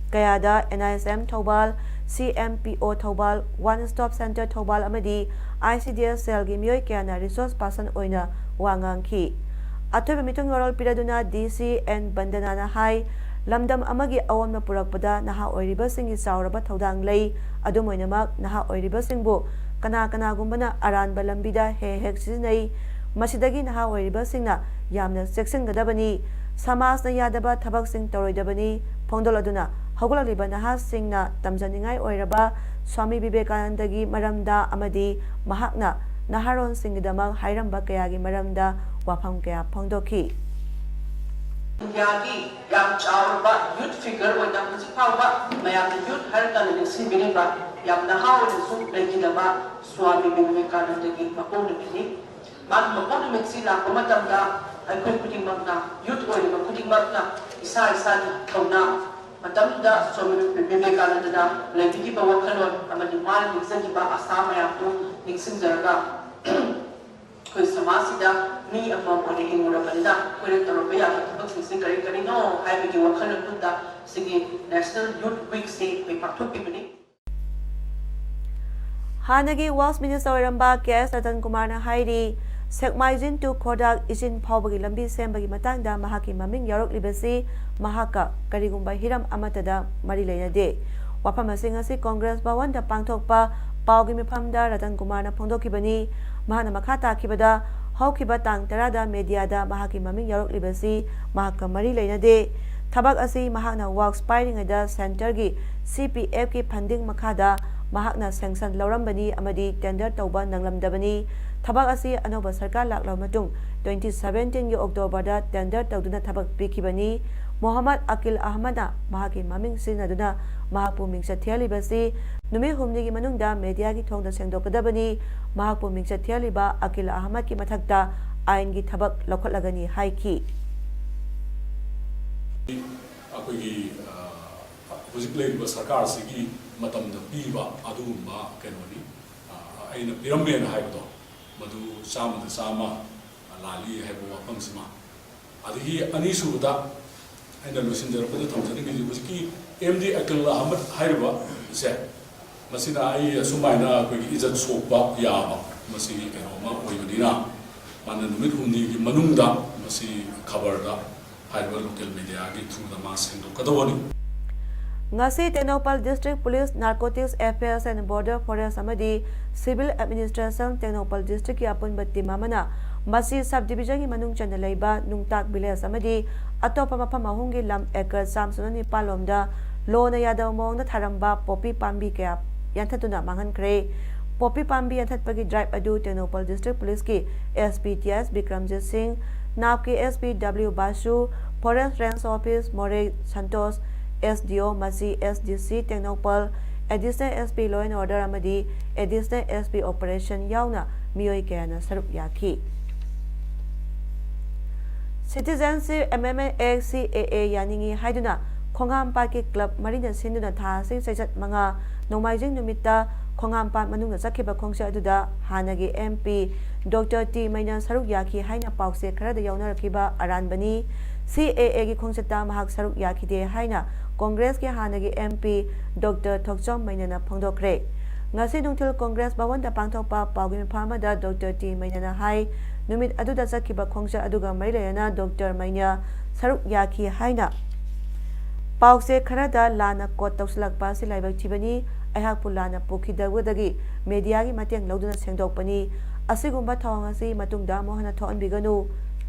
ꯀꯌꯥꯗ N I S M Thoubal, C M P O Thoubal, One Stop Center Thoubal ꯑꯃꯗꯤ I C D S cell ꯒꯤ ꯃꯤꯑꯣꯏ ꯀꯌꯥꯅ resource person ꯑꯣꯏꯅ ꯋꯥ ꯉꯥꯡꯈꯤ꯫ ꯑꯊꯣꯏꯕ ꯃꯤꯊꯨꯡ ꯋꯥꯔꯣꯜ ꯄꯤꯔꯗꯨꯅ D C N ꯕꯟꯗꯅꯥꯅ ꯍꯥꯏ, ꯂꯝꯗꯝ ꯑꯃꯒꯤ ꯑꯑꯣꯟꯕ ꯄꯨꯔꯛꯄꯗ ꯅꯍꯥ ꯑꯣꯏꯔꯤꯕꯁꯤꯡꯒꯤ ꯆꯥꯎꯔꯕ ꯊꯧꯗꯥꯡ ꯂꯩ꯫ ꯑꯗꯨꯝ ꯑꯣꯏꯅꯃꯛ, ꯅꯍꯥ ꯑꯣꯏꯔꯤꯕꯁꯤꯡꯕꯨ ꯀꯅꯥ ꯀꯅꯥꯒꯨꯝꯕꯅ ꯑꯔꯥꯟꯕ ꯂꯝꯕꯤꯗ ꯍꯦꯛ ꯍꯦꯛ ꯁꯤꯖꯤꯟꯅꯩ꯫ ꯃꯁꯤꯗꯒꯤ ꯅꯍꯥ ꯑꯣꯏꯔꯤꯕꯁꯤꯡꯅ ꯌꯥꯝꯅ ꯆꯦꯛꯁꯤꯟꯒꯗꯕꯅꯤ꯫ ꯁꯃꯥꯖꯅ ꯌꯥꯗꯕ ꯊꯕꯛꯁꯤꯡ ꯇꯧꯔꯣꯏꯗꯕꯅꯤ꯫ ꯐꯣꯡꯗꯣꯛꯂꯗꯨꯅ ꯍꯧꯒꯠꯂꯛꯂꯤꯕ ꯅꯍꯥꯁꯤꯡꯅ ꯇꯝꯖꯅꯤꯡꯉꯥꯏ ꯑꯣꯏꯔꯕ ꯁ꯭ꯋꯥꯃꯤ ꯕꯤꯕꯦꯀꯥꯅꯟꯗꯒꯤ ꯃꯔꯝꯗ ꯑꯃꯗꯤ ꯃꯍꯥꯛꯅ ꯅꯍꯥꯔꯣꯜꯁꯤꯡꯒꯤꯗꯃꯛ ꯍꯥꯏꯔꯝꯕ ꯀꯌꯥꯒꯤ ꯃꯔꯝꯗ ꯋꯥꯐꯝ ꯀꯌꯥ ꯐꯣꯡꯗꯣꯛꯈꯤ꯫ ꯏꯟꯗꯤꯌꯥꯒꯤ ꯌꯥꯝ ꯆꯥꯎꯔꯕ youth figure ꯑꯣꯏꯅ ꯍꯧꯖꯤꯛ ꯐꯥꯎꯕ ꯃꯌꯥꯝꯅ youth ꯍꯥꯏꯔꯀꯥꯟꯗ ꯅꯤꯡꯁꯤꯡꯕꯤꯔꯤꯕ ꯌꯥꯝ ꯅꯍꯥ ꯑꯣꯏꯅꯁꯨ ꯂꯩꯈꯤꯗꯕ ꯁ꯭ꯋꯥꯃꯤ ꯕꯤꯕꯦꯀꯥꯅꯟꯗꯒꯤ ꯃꯄꯣꯛ ꯅꯨꯃꯤꯠꯅꯤ꯫ ꯃꯥꯒꯤ ꯃꯄꯣꯛ ꯅꯨꯃꯤꯠꯁꯤ ꯂꯥꯛꯄ ꯃꯇꯝꯗ ꯑꯩꯈꯣꯏ ꯈꯨꯗꯤꯡꯃꯛꯅ, youth ꯑꯣꯏꯔꯤꯕ ꯈꯨꯗꯤꯡꯃꯛꯅ ꯏꯁꯥ ꯏꯁꯥꯒꯤ ꯊꯧꯅꯥ, ꯃꯇꯝꯗꯨꯗ ꯁ꯭ꯋꯥꯃꯤ ꯕꯤꯕꯦꯀꯥꯅꯟꯗꯅ ꯂꯩꯕꯤꯈꯤꯕ ꯋꯥꯈꯜꯂꯣꯟ ꯑꯃꯗꯤ ꯃꯥꯅ ꯅꯤꯡꯖꯈꯤꯕ ꯑꯁꯥ ꯃꯌꯥꯝꯗꯨ ꯅꯤꯡꯁꯤꯡꯖꯔꯒ ꯑꯩꯈꯣꯏ ꯁꯃꯥꯖꯁꯤꯗ ꯃꯤ ꯑꯃꯃꯝ ꯑꯣꯏꯅ ꯍꯤꯡꯉꯨꯔꯕꯅꯤꯅ ꯑꯩꯈꯣꯏꯅ ꯇꯧꯔꯝꯕ ꯌꯥꯕ ꯊꯕꯛꯁꯤꯡꯁꯤ ꯀꯔꯤ ꯀꯔꯤꯅꯣ ꯍꯥꯏꯕꯒꯤ ꯋꯥꯈꯜꯂꯣꯟꯗꯨꯗ ꯁꯤꯒꯤ National Youth Week ꯁꯤ ꯑꯩꯈꯣꯏ ꯄꯥꯡꯊꯣꯛꯄꯤꯕꯅꯤ꯫ ꯍꯥꯟꯅꯒꯤ Works Minister ꯑꯣꯏꯔꯝꯕ K S ꯔꯇꯟ ꯀꯨꯃꯥꯔꯅ ꯍꯥꯏꯔꯤ, ꯁꯦꯛꯃꯥꯏꯖꯤꯟ to ꯈꯣꯔꯗꯥꯛ ꯏꯆꯤꯟ ꯐꯥꯎꯕꯒꯤ ꯂꯝꯕꯤ ꯁꯦꯝꯕꯒꯤ ꯃꯇꯥꯡꯗ ꯃꯍꯥꯛꯀꯤ ꯃꯃꯤꯡ ꯌꯥꯎꯔꯛꯂꯤꯕꯁꯤ ꯃꯍꯥꯛꯀ ꯀꯔꯤꯒꯨꯝꯕ ꯍꯤꯔꯝ ꯑꯃꯠꯇꯗ ꯃꯔꯤ ꯂꯩꯅꯗꯦ꯫ ꯋꯥꯐꯝ ꯑꯁꯤ ꯉꯁꯤ ꯀꯣꯡꯒ꯭ꯔꯦꯁ ꯚꯋꯟꯗ ꯄꯥꯡꯊꯣꯛꯄ ꯄꯥꯎꯒꯤ ꯃꯤꯐꯝꯗ ꯔꯇꯟ ꯀꯨꯃꯥꯔꯅ ꯐꯣꯡꯗꯣꯛꯈꯤꯕꯅꯤ꯫ ꯃꯍꯥꯛꯅ ꯃꯈꯥ ꯇꯥꯈꯤꯕꯗ, ꯍꯧꯈꯤꯕ ꯇꯥꯡ ꯇꯔꯥꯗ ꯃꯦꯗꯤꯌꯥꯗ ꯃꯍꯥꯛꯀꯤ ꯃꯃꯤꯡ ꯌꯥꯎꯔꯛꯂꯤꯕꯁꯤ ꯃꯍꯥꯛꯀ ꯃꯔꯤ ꯂꯩꯅꯗꯦ꯫ ꯊꯕꯛ ꯑꯁꯤ ꯃꯍꯥꯛꯅ ꯋꯥꯛꯁ ꯄꯥꯏꯔꯤꯉꯩꯗ ꯁꯦꯟꯇꯔꯒꯤ ꯁꯤ ꯄꯤ ꯑꯦꯐꯀꯤ ꯐꯟꯗꯤꯡ ꯃꯈꯥꯗ ꯃꯍꯥꯛꯅ ꯁꯦꯡꯁꯟ ꯂꯧꯔꯝꯕꯅꯤ ꯑꯃꯗꯤ ꯇꯦꯟꯗꯔ ꯇꯧꯕ ꯅꯪꯂꯝꯗꯕꯅꯤ꯫ ꯊꯕꯛ ꯑꯁꯤ ꯑꯅꯧꯕ ꯁꯔꯀꯥꯔ ꯂꯥꯛꯂꯕ ꯃꯇꯨꯡ ꯇ꯭ꯋꯦꯟꯇꯤ ꯁꯚꯦꯟꯇꯤꯟꯒꯤ ꯑꯣꯛꯇꯣꯕꯔꯗ ꯇꯦꯟꯗꯔ ꯇꯧꯗꯨꯅ ꯊꯕꯛ ꯄꯤꯈꯤꯕꯅꯤ꯫ ꯃꯣꯍꯝꯃꯗ ꯑꯀꯤꯜ ꯑꯍꯃꯗꯅ ꯃꯍꯥꯛꯀꯤ ꯃꯃꯤꯡ ꯁꯤꯖꯤꯟꯅꯗꯨꯅ ꯃꯍꯥꯛꯄꯨ ꯃꯤꯡꯆꯠ ꯊꯤꯍꯜꯂꯤꯕꯁꯤ ꯅꯨꯃꯤꯠ ꯍꯨꯝꯅꯤꯒꯤ ꯃꯅꯨꯡꯗ ꯃꯦꯗꯤꯌꯥꯒꯤ ꯊꯣꯡꯗ ꯁꯦꯡꯗꯣꯛꯀꯗꯕꯅꯤ꯫ ꯃꯍꯥꯛꯄꯨ ꯃꯤꯡꯆꯠ ꯊꯤꯍꯜꯂꯤꯕ ꯑꯀꯤꯜ ꯑꯍꯃꯗꯀꯤ ꯃꯊꯛꯇ ꯑꯥꯏꯟꯒꯤ ꯊꯕꯛ ꯂꯧꯈꯠꯂꯒꯅꯤ ꯍꯥꯏꯈꯤ꯫ ꯑꯩꯈꯣꯏꯒꯤ, ꯑ, ꯍꯧꯖꯤꯛ ꯂꯩꯔꯤꯕ ꯁꯔꯀꯥꯔꯁꯤꯒꯤ ꯃꯇꯝꯗ ꯄꯤꯕ ꯑꯗꯨꯒꯨꯝꯕ ꯀꯩꯅꯣꯅꯤ꯫ ꯑ, ꯑꯩꯅ ꯄꯤꯔꯝꯃꯦꯅ ꯍꯥꯏꯕꯗꯣ, ꯃꯗꯨ ꯆꯥꯝꯃꯗ ꯆꯥꯝꯃ ꯂꯥꯜꯂꯤ ꯍꯥꯏꯕ ꯋꯥꯐꯝꯁꯤꯃ꯫ ꯑꯗꯒꯤ ꯑꯅꯤꯁꯨꯕꯗ ꯑꯩꯅ ꯂꯣꯏꯁꯤꯟꯖꯔꯛꯄꯗ ꯊꯝꯖꯅꯤꯡꯉꯤꯁꯤ, ꯍꯧꯖꯤꯛꯀꯤ ꯑꯦꯝ ꯗꯤ ꯑꯀꯤꯜ ꯑꯍꯃꯗ ꯍꯥꯏꯔꯤꯕꯁꯦ, ꯃꯁꯤꯅ ꯑꯩ ꯑꯁꯨꯃꯥꯏꯅ ꯑꯩꯈꯣꯏꯒꯤ ꯏꯖꯠ ꯁꯣꯛꯄ ꯌꯥꯕ ꯃꯁꯤꯒꯤ ꯀꯩꯅꯣ ꯑꯃ ꯑꯣꯏꯕꯅꯤꯅ, ꯃꯥꯅ ꯅꯨꯃꯤꯠ ꯍꯨꯝꯅꯤꯒꯤ ꯃꯅꯨꯡꯗ ꯃꯁꯤ ꯈꯕꯔꯗ ꯍꯥꯏꯔꯤꯕ ꯂꯣꯀꯦꯜ ꯃꯦꯗꯤꯌꯥꯒꯤ ꯊ꯭ꯔꯨꯗ ꯃꯥ ꯁꯦꯡꯗꯣꯛꯀꯗꯧꯕꯅꯤ꯫ ꯉꯁꯤ Tengnoupal district police, narcotics affairs and border force ꯑꯃꯗꯤ ꯁꯤꯚꯤꯜ ꯑꯦꯗꯃꯤꯅꯤꯁꯇ꯭ꯔꯦꯁꯟ ꯇꯦꯡꯅꯧꯄꯜ ꯗꯤꯁꯇ꯭ꯔꯤꯛꯀꯤ ꯑꯄꯨꯟꯕ ꯇꯤꯝ ꯑꯃꯅ ꯃꯁꯤ ꯁꯕ ꯗꯤꯕꯤꯖꯟꯒꯤ ꯃꯅꯨꯡ ꯆꯟꯅ ꯂꯩꯕ ꯅꯨꯡꯇꯥꯛ ꯚꯤꯂꯦꯖ ꯑꯃꯗꯤ ꯑꯇꯣꯞꯄ ꯃꯐꯝ ꯑꯍꯨꯝꯒꯤ ꯂꯝ ꯑꯦꯀꯔ ꯆꯥꯝꯃ ꯁꯨꯞꯅ ꯅꯤꯄꯥꯜ ꯂꯣꯝꯗ ꯂꯣꯅ ꯌꯥꯗꯕ ꯃꯑꯣꯡꯗ ꯊꯥꯔꯝꯕ ꯄꯣꯄꯤ ꯄꯥꯝꯕꯤ ꯀꯌꯥ ꯌꯥꯟꯊꯠꯇꯨꯅ ꯃꯥꯡꯍꯟꯈ꯭ꯔꯦ꯫ ꯄꯣꯄꯤ ꯄꯥꯝꯕꯤ ꯌꯥꯟꯊꯠꯄꯒꯤ ꯗ꯭ꯔꯥꯏꯚ ꯑꯗꯨ ꯇꯦꯡꯅꯧꯄꯜ ꯗꯤꯁꯇ꯭ꯔꯤꯛ ꯄꯨꯂꯤꯁꯀꯤ S P T S Bikramjit Singh, ꯅꯥꯞꯀꯤ S P W Basu, forest range office Moreh Santosh, S D O Machi, S D C Tengnoupal, additional S P law and order ꯑꯃꯗꯤ ꯑꯦꯗꯤꯁꯅꯦꯜ ꯑꯦꯁ ꯄꯤ ꯑꯣꯄꯔꯦꯁꯟ ꯌꯥꯎꯅ ꯃꯤꯑꯣꯏ ꯀꯌꯥꯅ ꯁꯔꯨꯛ ꯌꯥꯈꯤ꯫ ꯁꯤꯇꯤꯖꯦꯟꯁꯤꯞ ꯑꯦꯃꯦꯟꯃꯦꯟ ꯑꯦꯛ, ꯁꯤ ꯑꯦ ꯑꯦ, ꯌꯥꯅꯤꯡꯏ ꯍꯥꯏꯗꯨꯅ ꯈꯣꯡꯍꯥꯝꯄꯥꯠꯀꯤ ꯀ꯭ꯂꯕ ꯃꯔꯤꯅ ꯁꯤꯟꯗꯨꯅ ꯊꯥ ꯑꯁꯤ ꯆꯩꯆꯠ ꯃꯉꯥ, ꯅꯣꯡꯃꯥꯏꯖꯤꯡ ꯅꯨꯃꯤꯠꯇ ꯈꯣꯡꯍꯥꯝꯄꯥꯠ ꯃꯅꯨꯡꯗ ꯆꯠꯈꯤꯕ ꯈꯣꯡꯆꯠ ꯑꯗꯨꯗ ꯍꯥꯟꯅꯒꯤ ꯑꯦꯝ ꯄꯤ ꯗꯣꯛꯇꯔ ꯇꯤ ꯃꯩꯅ ꯁꯔꯨꯛ ꯌꯥꯈꯤ ꯍꯥꯏꯅ ꯄꯥꯎꯆꯦ ꯈꯔꯗ ꯌꯥꯎꯅꯔꯛꯈꯤꯕ ꯑꯔꯥꯟꯕꯅꯤ꯫ ꯁꯤ ꯑꯦ ꯑꯦꯒꯤ ꯈꯣꯡꯆꯠꯇ ꯃꯍꯥꯛ ꯁꯔꯨꯛ ꯌꯥꯈꯤꯗꯦ ꯍꯥꯏꯅ ꯀꯣꯡꯒ꯭ꯔꯦꯁꯀꯤ ꯍꯥꯟꯅꯒꯤ ꯑꯦꯝ ꯄꯤ ꯗꯣꯛꯇꯔ ꯊꯣꯛꯆꯣꯝ ꯃꯩꯅꯅ ꯐꯣꯡꯗꯣꯛꯈ꯭ꯔꯦ꯫ ꯉꯁꯤ ꯅꯨꯡꯊꯤꯜ ꯀꯣꯡꯒ꯭ꯔꯦꯁ ꯚꯋꯟꯗ ꯄꯥꯡꯊꯣꯛꯄ ꯄꯥꯎꯒꯤ ꯃꯤꯐꯝ ꯑꯃꯗ ꯗꯣꯛꯇꯔ ꯇꯤ ꯃꯩꯅꯅ ꯍꯥꯏ, ꯅꯨꯃꯤꯠ ꯑꯗꯨꯗ ꯆꯠꯈꯤꯕ ꯈꯣꯡꯆꯠ ꯑꯗꯨꯒ ꯃꯔꯤ ꯂꯩꯅꯅ ꯗꯣꯛꯇꯔ ꯃꯩꯅ ꯁꯔꯨꯛ ꯌꯥꯈꯤ ꯍꯥꯏꯅ ꯄꯥꯎꯆꯦ ꯈꯔꯗ ꯂꯥꯟꯅ ꯀꯣꯠ ꯇꯧꯁꯤꯜꯂꯛꯄ ꯑꯁꯤ ꯂꯥꯏꯕꯛ ꯊꯤꯕꯅꯤ꯫ ꯑꯩꯍꯥꯛꯄꯨ ꯂꯥꯟꯅ ꯄꯨꯈꯤꯗꯕꯗꯒꯤ ꯃꯦꯗꯤꯌꯥꯒꯤ ꯃꯇꯦꯡ ꯂꯧꯗꯨꯅ ꯁꯦꯡꯗꯣꯛꯄꯅꯤ꯫ ꯑꯁꯤꯒꯨꯝꯕ ꯊꯧꯑꯣꯡ ꯑꯁꯤ ꯃꯇꯨꯡꯗ ꯑꯃꯨꯛ ꯍꯟꯅ ꯊꯣꯛꯍꯟꯕꯤꯒꯅꯨ꯫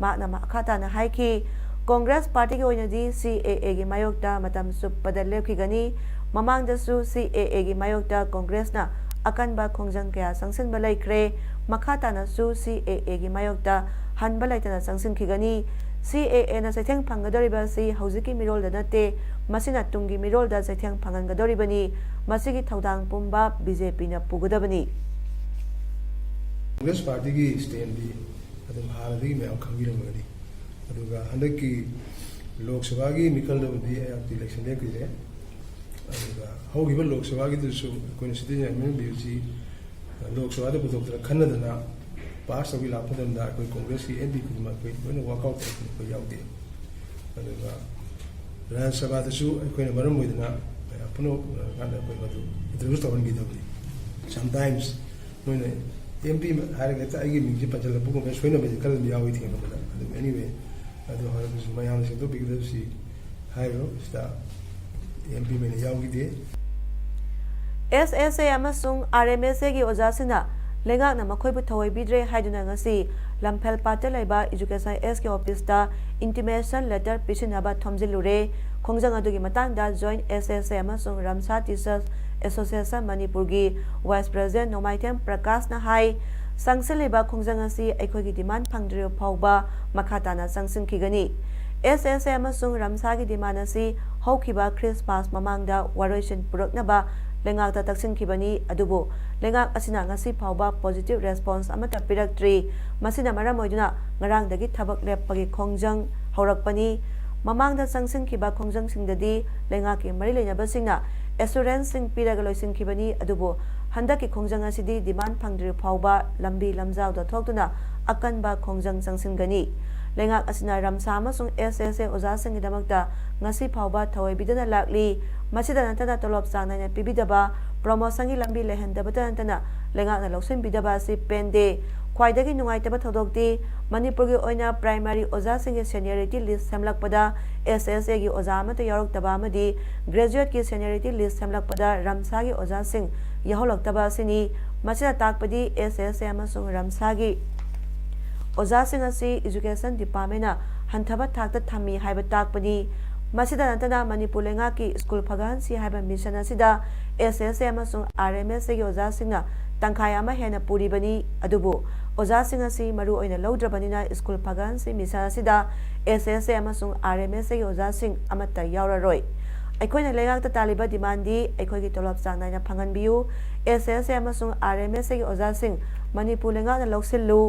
ꯃꯍꯥꯛꯅ ꯃꯈꯥ ꯇꯥꯅ ꯍꯥꯏꯈꯤ, ꯀꯣꯡꯒ꯭ꯔꯦꯁ ꯄꯥꯔꯇꯤꯒꯤ ꯑꯣꯏꯅꯗꯤ ꯁꯤ ꯑꯦ ꯑꯦꯒꯤ ꯃꯥꯌꯣꯛꯇ ꯃꯇꯝ ꯆꯨꯞꯄꯗ ꯂꯦꯞꯈꯤꯒꯅꯤ꯫ ꯃꯃꯥꯡꯗꯁꯨ ꯁꯤ ꯑꯦ ꯑꯦꯒꯤ ꯃꯥꯌꯣꯛꯇ ꯀꯣꯡꯒ꯭ꯔꯦꯁꯅ ꯑꯀꯟꯕ ꯈꯣꯡꯖꯪ ꯀꯌꯥ ꯆꯪꯁꯤꯟꯕ ꯂꯩꯈ꯭ꯔꯦ꯫ ꯃꯈꯥ ꯇꯥꯅꯁꯨ ꯁꯤ ꯑꯦ ꯑꯦꯒꯤ ꯃꯥꯌꯣꯛꯇ ꯍꯟꯕ ꯂꯩꯇꯅ ꯆꯪꯁꯤꯟꯈꯤꯒꯅꯤ꯫ ꯁꯤ ꯑꯦ ꯑꯦꯅ ꯆꯩꯊꯦꯡ ꯐꯪꯒꯗꯧꯔꯤꯕ ꯑꯁꯤ ꯍꯧꯖꯤꯛꯀꯤ ꯃꯤꯔꯣꯜꯗ ꯅꯠꯇꯦ, ꯃꯁꯤꯅ ꯇꯨꯡꯒꯤ ꯃꯤꯔꯣꯜꯗ ꯆꯩꯊꯦꯡ ꯐꯪꯍꯟꯒꯗꯧꯔꯤꯕꯅꯤ꯫ ꯃꯁꯤꯒꯤ ꯊꯧꯗꯥꯡ ꯄꯨꯝꯕ ꯕꯤ ꯖꯦ ꯄꯤꯅ ꯄꯨꯒꯗꯕꯅꯤ꯫ ꯀꯣꯡꯒ꯭ꯔꯦꯁ ꯄꯥꯔꯇꯤꯒꯤ ꯁ꯭ꯇꯦꯟꯗꯤ ꯑꯗꯨꯝ ꯍꯥꯟꯅꯗꯒꯤ ꯃꯌꯥꯝ ꯈꯪꯕꯤꯔꯝꯒꯅꯤ꯫ ꯑꯗꯨꯒ ꯍꯟꯗꯛꯀꯤ ꯂꯣꯛ ꯁꯚꯥꯒꯤ ꯃꯤꯈꯜꯗꯕꯨꯗꯤ ꯑꯩꯍꯥꯛꯇꯤ ꯏꯂꯦꯛꯁꯟ ꯂꯦꯞꯈꯤꯗ꯭ꯔꯦ꯫ ꯑꯗꯨꯒ ꯍꯧꯈꯤꯕ ꯂꯣꯛ ꯁꯚꯥꯒꯤꯗꯨꯁꯨ ꯑꯩꯈꯣꯏꯅ ꯁꯤꯇꯤꯖꯦꯟ ꯑꯦꯃꯦꯟꯃꯦꯟ ꯕꯤꯜꯁꯤ ꯂꯣꯛ ꯁꯚꯥꯗ ꯄꯨꯊꯣꯛꯇꯅ ꯈꯟꯅꯗꯅ ꯄꯥꯁ ꯇꯧꯕꯤ ꯂꯥꯛꯄ ꯃꯇꯝꯗ ꯑꯩꯈꯣꯏ ꯀꯣꯡꯒ꯭ꯔꯦꯁꯀꯤ ꯑꯦꯝ ꯄꯤ ꯈꯨꯗꯤꯡꯃꯛ ꯑꯩꯈꯣꯏ ꯂꯣꯏꯅ ꯋꯥꯛ ꯑꯥꯎꯠ ꯇꯧꯔꯛꯄꯅꯤ, ꯑꯩꯈꯣꯏ ꯌꯥꯎꯗꯦ꯫ ꯑꯗꯨꯒ ꯔꯥꯖ꯭ꯌ ꯁꯚꯥꯗꯁꯨ ꯑꯩꯈꯣꯏꯅ ꯃꯔꯝ ꯑꯣꯏꯗꯅ ꯃꯌꯥꯝ ꯄꯨꯝꯅꯃꯛ ꯎꯅꯔꯀꯥꯟꯗ ꯑꯩꯈꯣꯏ ꯃꯗꯨ ꯏꯟꯇ꯭ꯔꯣꯗ꯭ꯌꯨꯁ ꯇꯧꯍꯟꯈꯤꯗꯕꯅꯤ꯫ ꯁꯝꯇꯥꯏꯝꯁ ꯃꯣꯏꯅ ꯑꯦꯝ ꯄꯤ ꯍꯥꯏꯔꯒ ꯍꯦꯛꯇ ꯑꯩꯒꯤ ꯃꯤꯡꯁꯦ ꯄꯟꯁꯤꯜꯂꯛꯄꯒꯨꯝꯕ ꯁꯣꯏꯅꯕꯁꯦ ꯈꯔ ꯑꯗꯨꯝ ꯌꯥꯎꯏ ꯊꯦꯡꯅꯕꯗ꯫ ꯑꯗꯨꯝ ꯑꯦꯅꯤꯋꯦ, ꯑꯗꯨ ꯍꯧꯔꯒꯁꯨ ꯃꯌꯥꯝꯅ ꯁꯦꯝꯗꯣꯛꯄꯤꯒꯗꯕꯁꯤ ꯍꯥꯏꯔꯤꯕ ꯁꯤꯗ ꯑꯦꯝ ꯄꯤ ꯃꯩꯅ ꯌꯥꯎꯈꯤꯗꯦ꯫ ꯑꯦꯁ ꯑꯦꯁ ꯑꯦ ꯑꯃꯁꯨꯡ ꯑꯥꯔ ꯑꯦꯝ ꯑꯦꯁ ꯑꯦꯒꯤ ꯑꯣꯖꯥꯁꯤꯡꯅ ꯂꯩꯉꯥꯛꯅ ꯃꯈꯣꯏꯕꯨ ꯊꯑꯣꯏꯕꯤꯗ꯭ꯔꯦ ꯍꯥꯏꯗꯨꯅ ꯉꯁꯤ ꯂꯝꯐꯦꯜ ꯄꯥꯠꯇ ꯂꯩꯕ ꯏꯖꯨꯀꯦꯁꯟ ꯑꯦꯁꯀꯤ ꯑꯣꯐꯤꯁꯇ ꯏꯟꯇꯤꯃꯦꯁꯟ ꯂꯦꯇꯔ ꯄꯤꯁꯤꯟꯅꯕ ꯊꯣꯝꯖꯤꯜꯂꯨꯔꯦ꯫ ꯈꯣꯡꯖꯪ ꯑꯗꯨꯒꯤ ꯃꯇꯥꯡꯗ ꯖꯣꯏꯟꯠ ꯑꯦꯁ ꯑꯦꯁ ꯑꯦ ꯑꯃꯁꯨꯡ ꯔꯝꯁꯥ ꯇꯤꯆꯔꯁ ꯑꯦꯁꯣꯁꯤꯌꯦꯁꯟ ꯃꯅꯤꯄꯨꯔꯒꯤ ꯚꯥꯏꯁ ꯄ꯭ꯔꯦꯁꯤꯗꯦꯟꯠ ꯅꯣꯡꯃꯥꯏꯊꯦꯝ ꯄ꯭ꯔꯀꯥꯁꯅ ꯍꯥꯏ, ꯆꯪꯁꯤꯜꯂꯤꯕ ꯈꯣꯡꯖꯪ ꯑꯁꯤ ꯑꯩꯈꯣꯏꯒꯤ ꯗꯤꯃꯥꯟ ꯐꯪꯗ꯭ꯔꯤꯕ ꯐꯥꯎꯕ ꯃꯈꯥ ꯇꯥꯅ ꯆꯪꯁꯤꯟꯈꯤꯒꯅꯤ꯫ ꯑꯦꯁ ꯑꯦꯁ ꯑꯦ ꯑꯃꯁꯨꯡ ꯔꯝꯁꯥꯒꯤ ꯗꯤꯃꯥꯟ ꯑꯁꯤ ꯍꯧꯈꯤꯕ ꯈ꯭ꯔꯤꯁꯃꯥꯁ ꯃꯃꯥꯡꯗ ꯋꯥꯔꯣꯏꯁꯤꯟ ꯄꯨꯔꯛꯅꯕ ꯂꯩꯉꯥꯛꯇ ꯇꯛꯁꯤꯟꯈꯤꯕꯅꯤ, ꯑꯗꯨꯕꯨ ꯂꯩꯉꯥꯛ ꯑꯁꯤꯅ ꯉꯁꯤ ꯐꯥꯎꯕ ꯄꯣꯖꯤꯇꯤꯚ ꯔꯦꯁꯄꯣꯟꯁ ꯑꯃꯠꯇ ꯄꯤꯔꯛꯇ꯭ꯔꯤ꯫ ꯃꯁꯤꯅ ꯃꯔꯝ ꯑꯣꯏꯗꯨꯅ ꯉꯔꯥꯡꯗꯒꯤ ꯊꯕꯛ ꯂꯦꯞꯄꯒꯤ ꯈꯣꯡꯖꯪ ꯍꯧꯔꯛꯄꯅꯤ꯫ ꯃꯃꯥꯡꯗ ꯆꯪꯁꯤꯟꯈꯤꯕ ꯈꯣꯡꯖꯪꯁꯤꯡꯗꯗꯤ ꯂꯩꯉꯥꯛꯀꯤ ꯃꯔꯤ ꯂꯩꯅꯕꯁꯤꯡꯅ ꯑꯦꯁꯨꯔꯦꯟꯁꯁꯤꯡ ꯄꯤꯔꯒ ꯂꯣꯏꯁꯤꯟꯈꯤꯕꯅꯤ, ꯑꯗꯨꯕꯨ ꯍꯟꯗꯛꯀꯤ ꯈꯣꯡꯖꯪ ꯑꯁꯤꯗꯤ ꯗꯤꯃꯥꯟ ꯐꯪꯗ꯭ꯔꯤꯕ ꯐꯥꯎꯕ ꯂꯝꯕꯤ ꯂꯝꯖꯥꯎꯗ ꯊꯣꯛꯇꯨꯅ ꯑꯀꯟꯕ ꯈꯣꯡꯖꯪ ꯆꯪꯁꯤꯟꯒꯅꯤ꯫ ꯂꯩꯉꯥꯛ ꯑꯁꯤꯅ ꯔꯝꯁꯥ ꯑꯃꯁꯨꯡ ꯑꯦꯁ ꯑꯦꯁ ꯑꯦ ꯑꯣꯖꯥꯁꯤꯡꯒꯤꯗꯃꯛꯇ ꯉꯁꯤ ꯐꯥꯎꯕ ꯊꯑꯣꯏꯕꯤꯗꯅ ꯂꯥꯛꯂꯤ꯫ ꯃꯁꯤꯗ ꯅꯠꯇꯅ ꯇꯣꯂꯣꯞ ꯆꯥꯡ ꯅꯥꯏꯅ ꯄꯤꯕꯤꯗꯕ, ꯄ꯭ꯔꯣꯃꯣꯁꯟꯒꯤ ꯂꯝꯕꯤ ꯂꯩꯍꯟꯗꯕꯇ ꯅꯠꯇꯅ ꯂꯩꯉꯥꯛꯅ ꯂꯧꯁꯤꯟꯕꯤꯗꯕ ꯑꯁꯤ ꯄꯦꯟꯗꯦ꯫ ꯈ꯭ꯋꯥꯏꯗꯒꯤ ꯅꯨꯡꯉꯥꯏꯇꯕ ꯊꯧꯗꯣꯛꯇꯤ ꯃꯅꯤꯄꯨꯔꯒꯤ ꯑꯣꯏꯅ ꯄ꯭ꯔꯥꯏꯃꯥꯔꯤ ꯑꯣꯖꯥꯁꯤꯡꯒꯤ ꯁꯦꯅꯤꯌꯔꯤꯇꯤ ꯂꯤꯁ ꯁꯦꯝꯂꯛꯄꯗ ꯑꯦꯁ ꯑꯦꯁ ꯑꯦꯒꯤ ꯑꯣꯖꯥ ꯑꯃꯠꯇ ꯌꯥꯎꯔꯛꯇꯕ ꯑꯃꯗꯤ ꯒ꯭ꯔꯦꯖꯨꯑꯦꯠꯀꯤ ꯁꯦꯅꯤꯌꯔꯤꯇꯤ ꯂꯤꯁ ꯁꯦꯝꯂꯛꯄꯗ ꯔꯝꯁꯥꯒꯤ ꯑꯣꯖꯥꯁꯤꯡ ꯌꯥꯎꯍꯜꯂꯛꯇꯕ ꯑꯁꯤꯅꯤ꯫ ꯃꯁꯤꯅ ꯇꯥꯛꯄꯗꯤ ꯑꯦꯁ ꯑꯦꯁ ꯑꯦ ꯑꯃꯁꯨꯡ ꯔꯝꯁꯥꯒꯤ ꯑꯣꯖꯥꯁꯤꯡ ꯑꯁꯤ ꯏꯖꯨꯀꯦꯁꯟ ꯗꯤꯄꯥꯔꯠꯃꯦꯟꯅ ꯍꯟꯊꯕ ꯊꯥꯛꯇ ꯊꯝꯃꯤ ꯍꯥꯏꯕ ꯇꯥꯛꯄꯅꯤ꯫ ꯃꯁꯤꯗ ꯅꯠꯇꯅ ꯃꯅꯤꯄꯨꯔ ꯂꯩꯉꯥꯛꯀꯤ ꯁ꯭ꯀꯨꯜ ꯐꯒꯠꯍꯟꯁꯤ ꯍꯥꯏꯕ ꯃꯤꯁꯟ ꯑꯁꯤꯗ ꯑꯦꯁ ꯑꯦꯁ ꯑꯦ ꯑꯃꯁꯨꯡ ꯑꯥꯔ ꯑꯦꯝ ꯑꯦꯁ ꯑꯦꯒꯤ ꯑꯣꯖꯥꯁꯤꯡꯅ ꯇꯪꯈꯥꯏ ꯑꯃ ꯍꯦꯟꯅ ꯄꯨꯔꯤꯕꯅꯤ꯫ ꯑꯗꯨꯕꯨ ꯑꯣꯖꯥꯁꯤꯡ ꯑꯁꯤ ꯃꯔꯨ ꯑꯣꯏꯅ ꯂꯧꯗ꯭ꯔꯕꯅꯤꯅ ꯁ꯭ꯀꯨꯜ ꯐꯒꯠꯍꯟꯁꯤ ꯃꯤꯁꯟ ꯑꯁꯤꯗ ꯑꯦꯁ ꯑꯦꯁ ꯑꯦ ꯑꯃꯁꯨꯡ ꯑꯥꯔ ꯑꯦꯝ ꯑꯦꯁ ꯑꯦꯒꯤ ꯑꯣꯖꯥꯁꯤꯡ ꯑꯃꯠꯇ ꯌꯥꯎꯔꯔꯣꯏ꯫ ꯑꯩꯈꯣꯏꯅ ꯂꯩꯉꯥꯛꯇ ꯇꯥꯜꯂꯤꯕ ꯗꯤꯃꯥꯟꯗꯤ ꯑꯩꯈꯣꯏꯒꯤ ꯇꯣꯂꯣꯞ ꯆꯥꯡ ꯅꯥꯏꯅ ꯐꯪꯍꯟꯕꯤꯌꯨ, ꯑꯦꯁ ꯑꯦꯁ ꯑꯦ ꯑꯃꯁꯨꯡ ꯑꯥꯔ ꯑꯦꯝ ꯑꯦꯁ ꯑꯦꯒꯤ ꯑꯣꯖꯥꯁꯤꯡ ꯃꯅꯤꯄꯨꯔ ꯂꯩꯉꯥꯛꯅ ꯂꯧꯁꯤꯜꯂꯨ,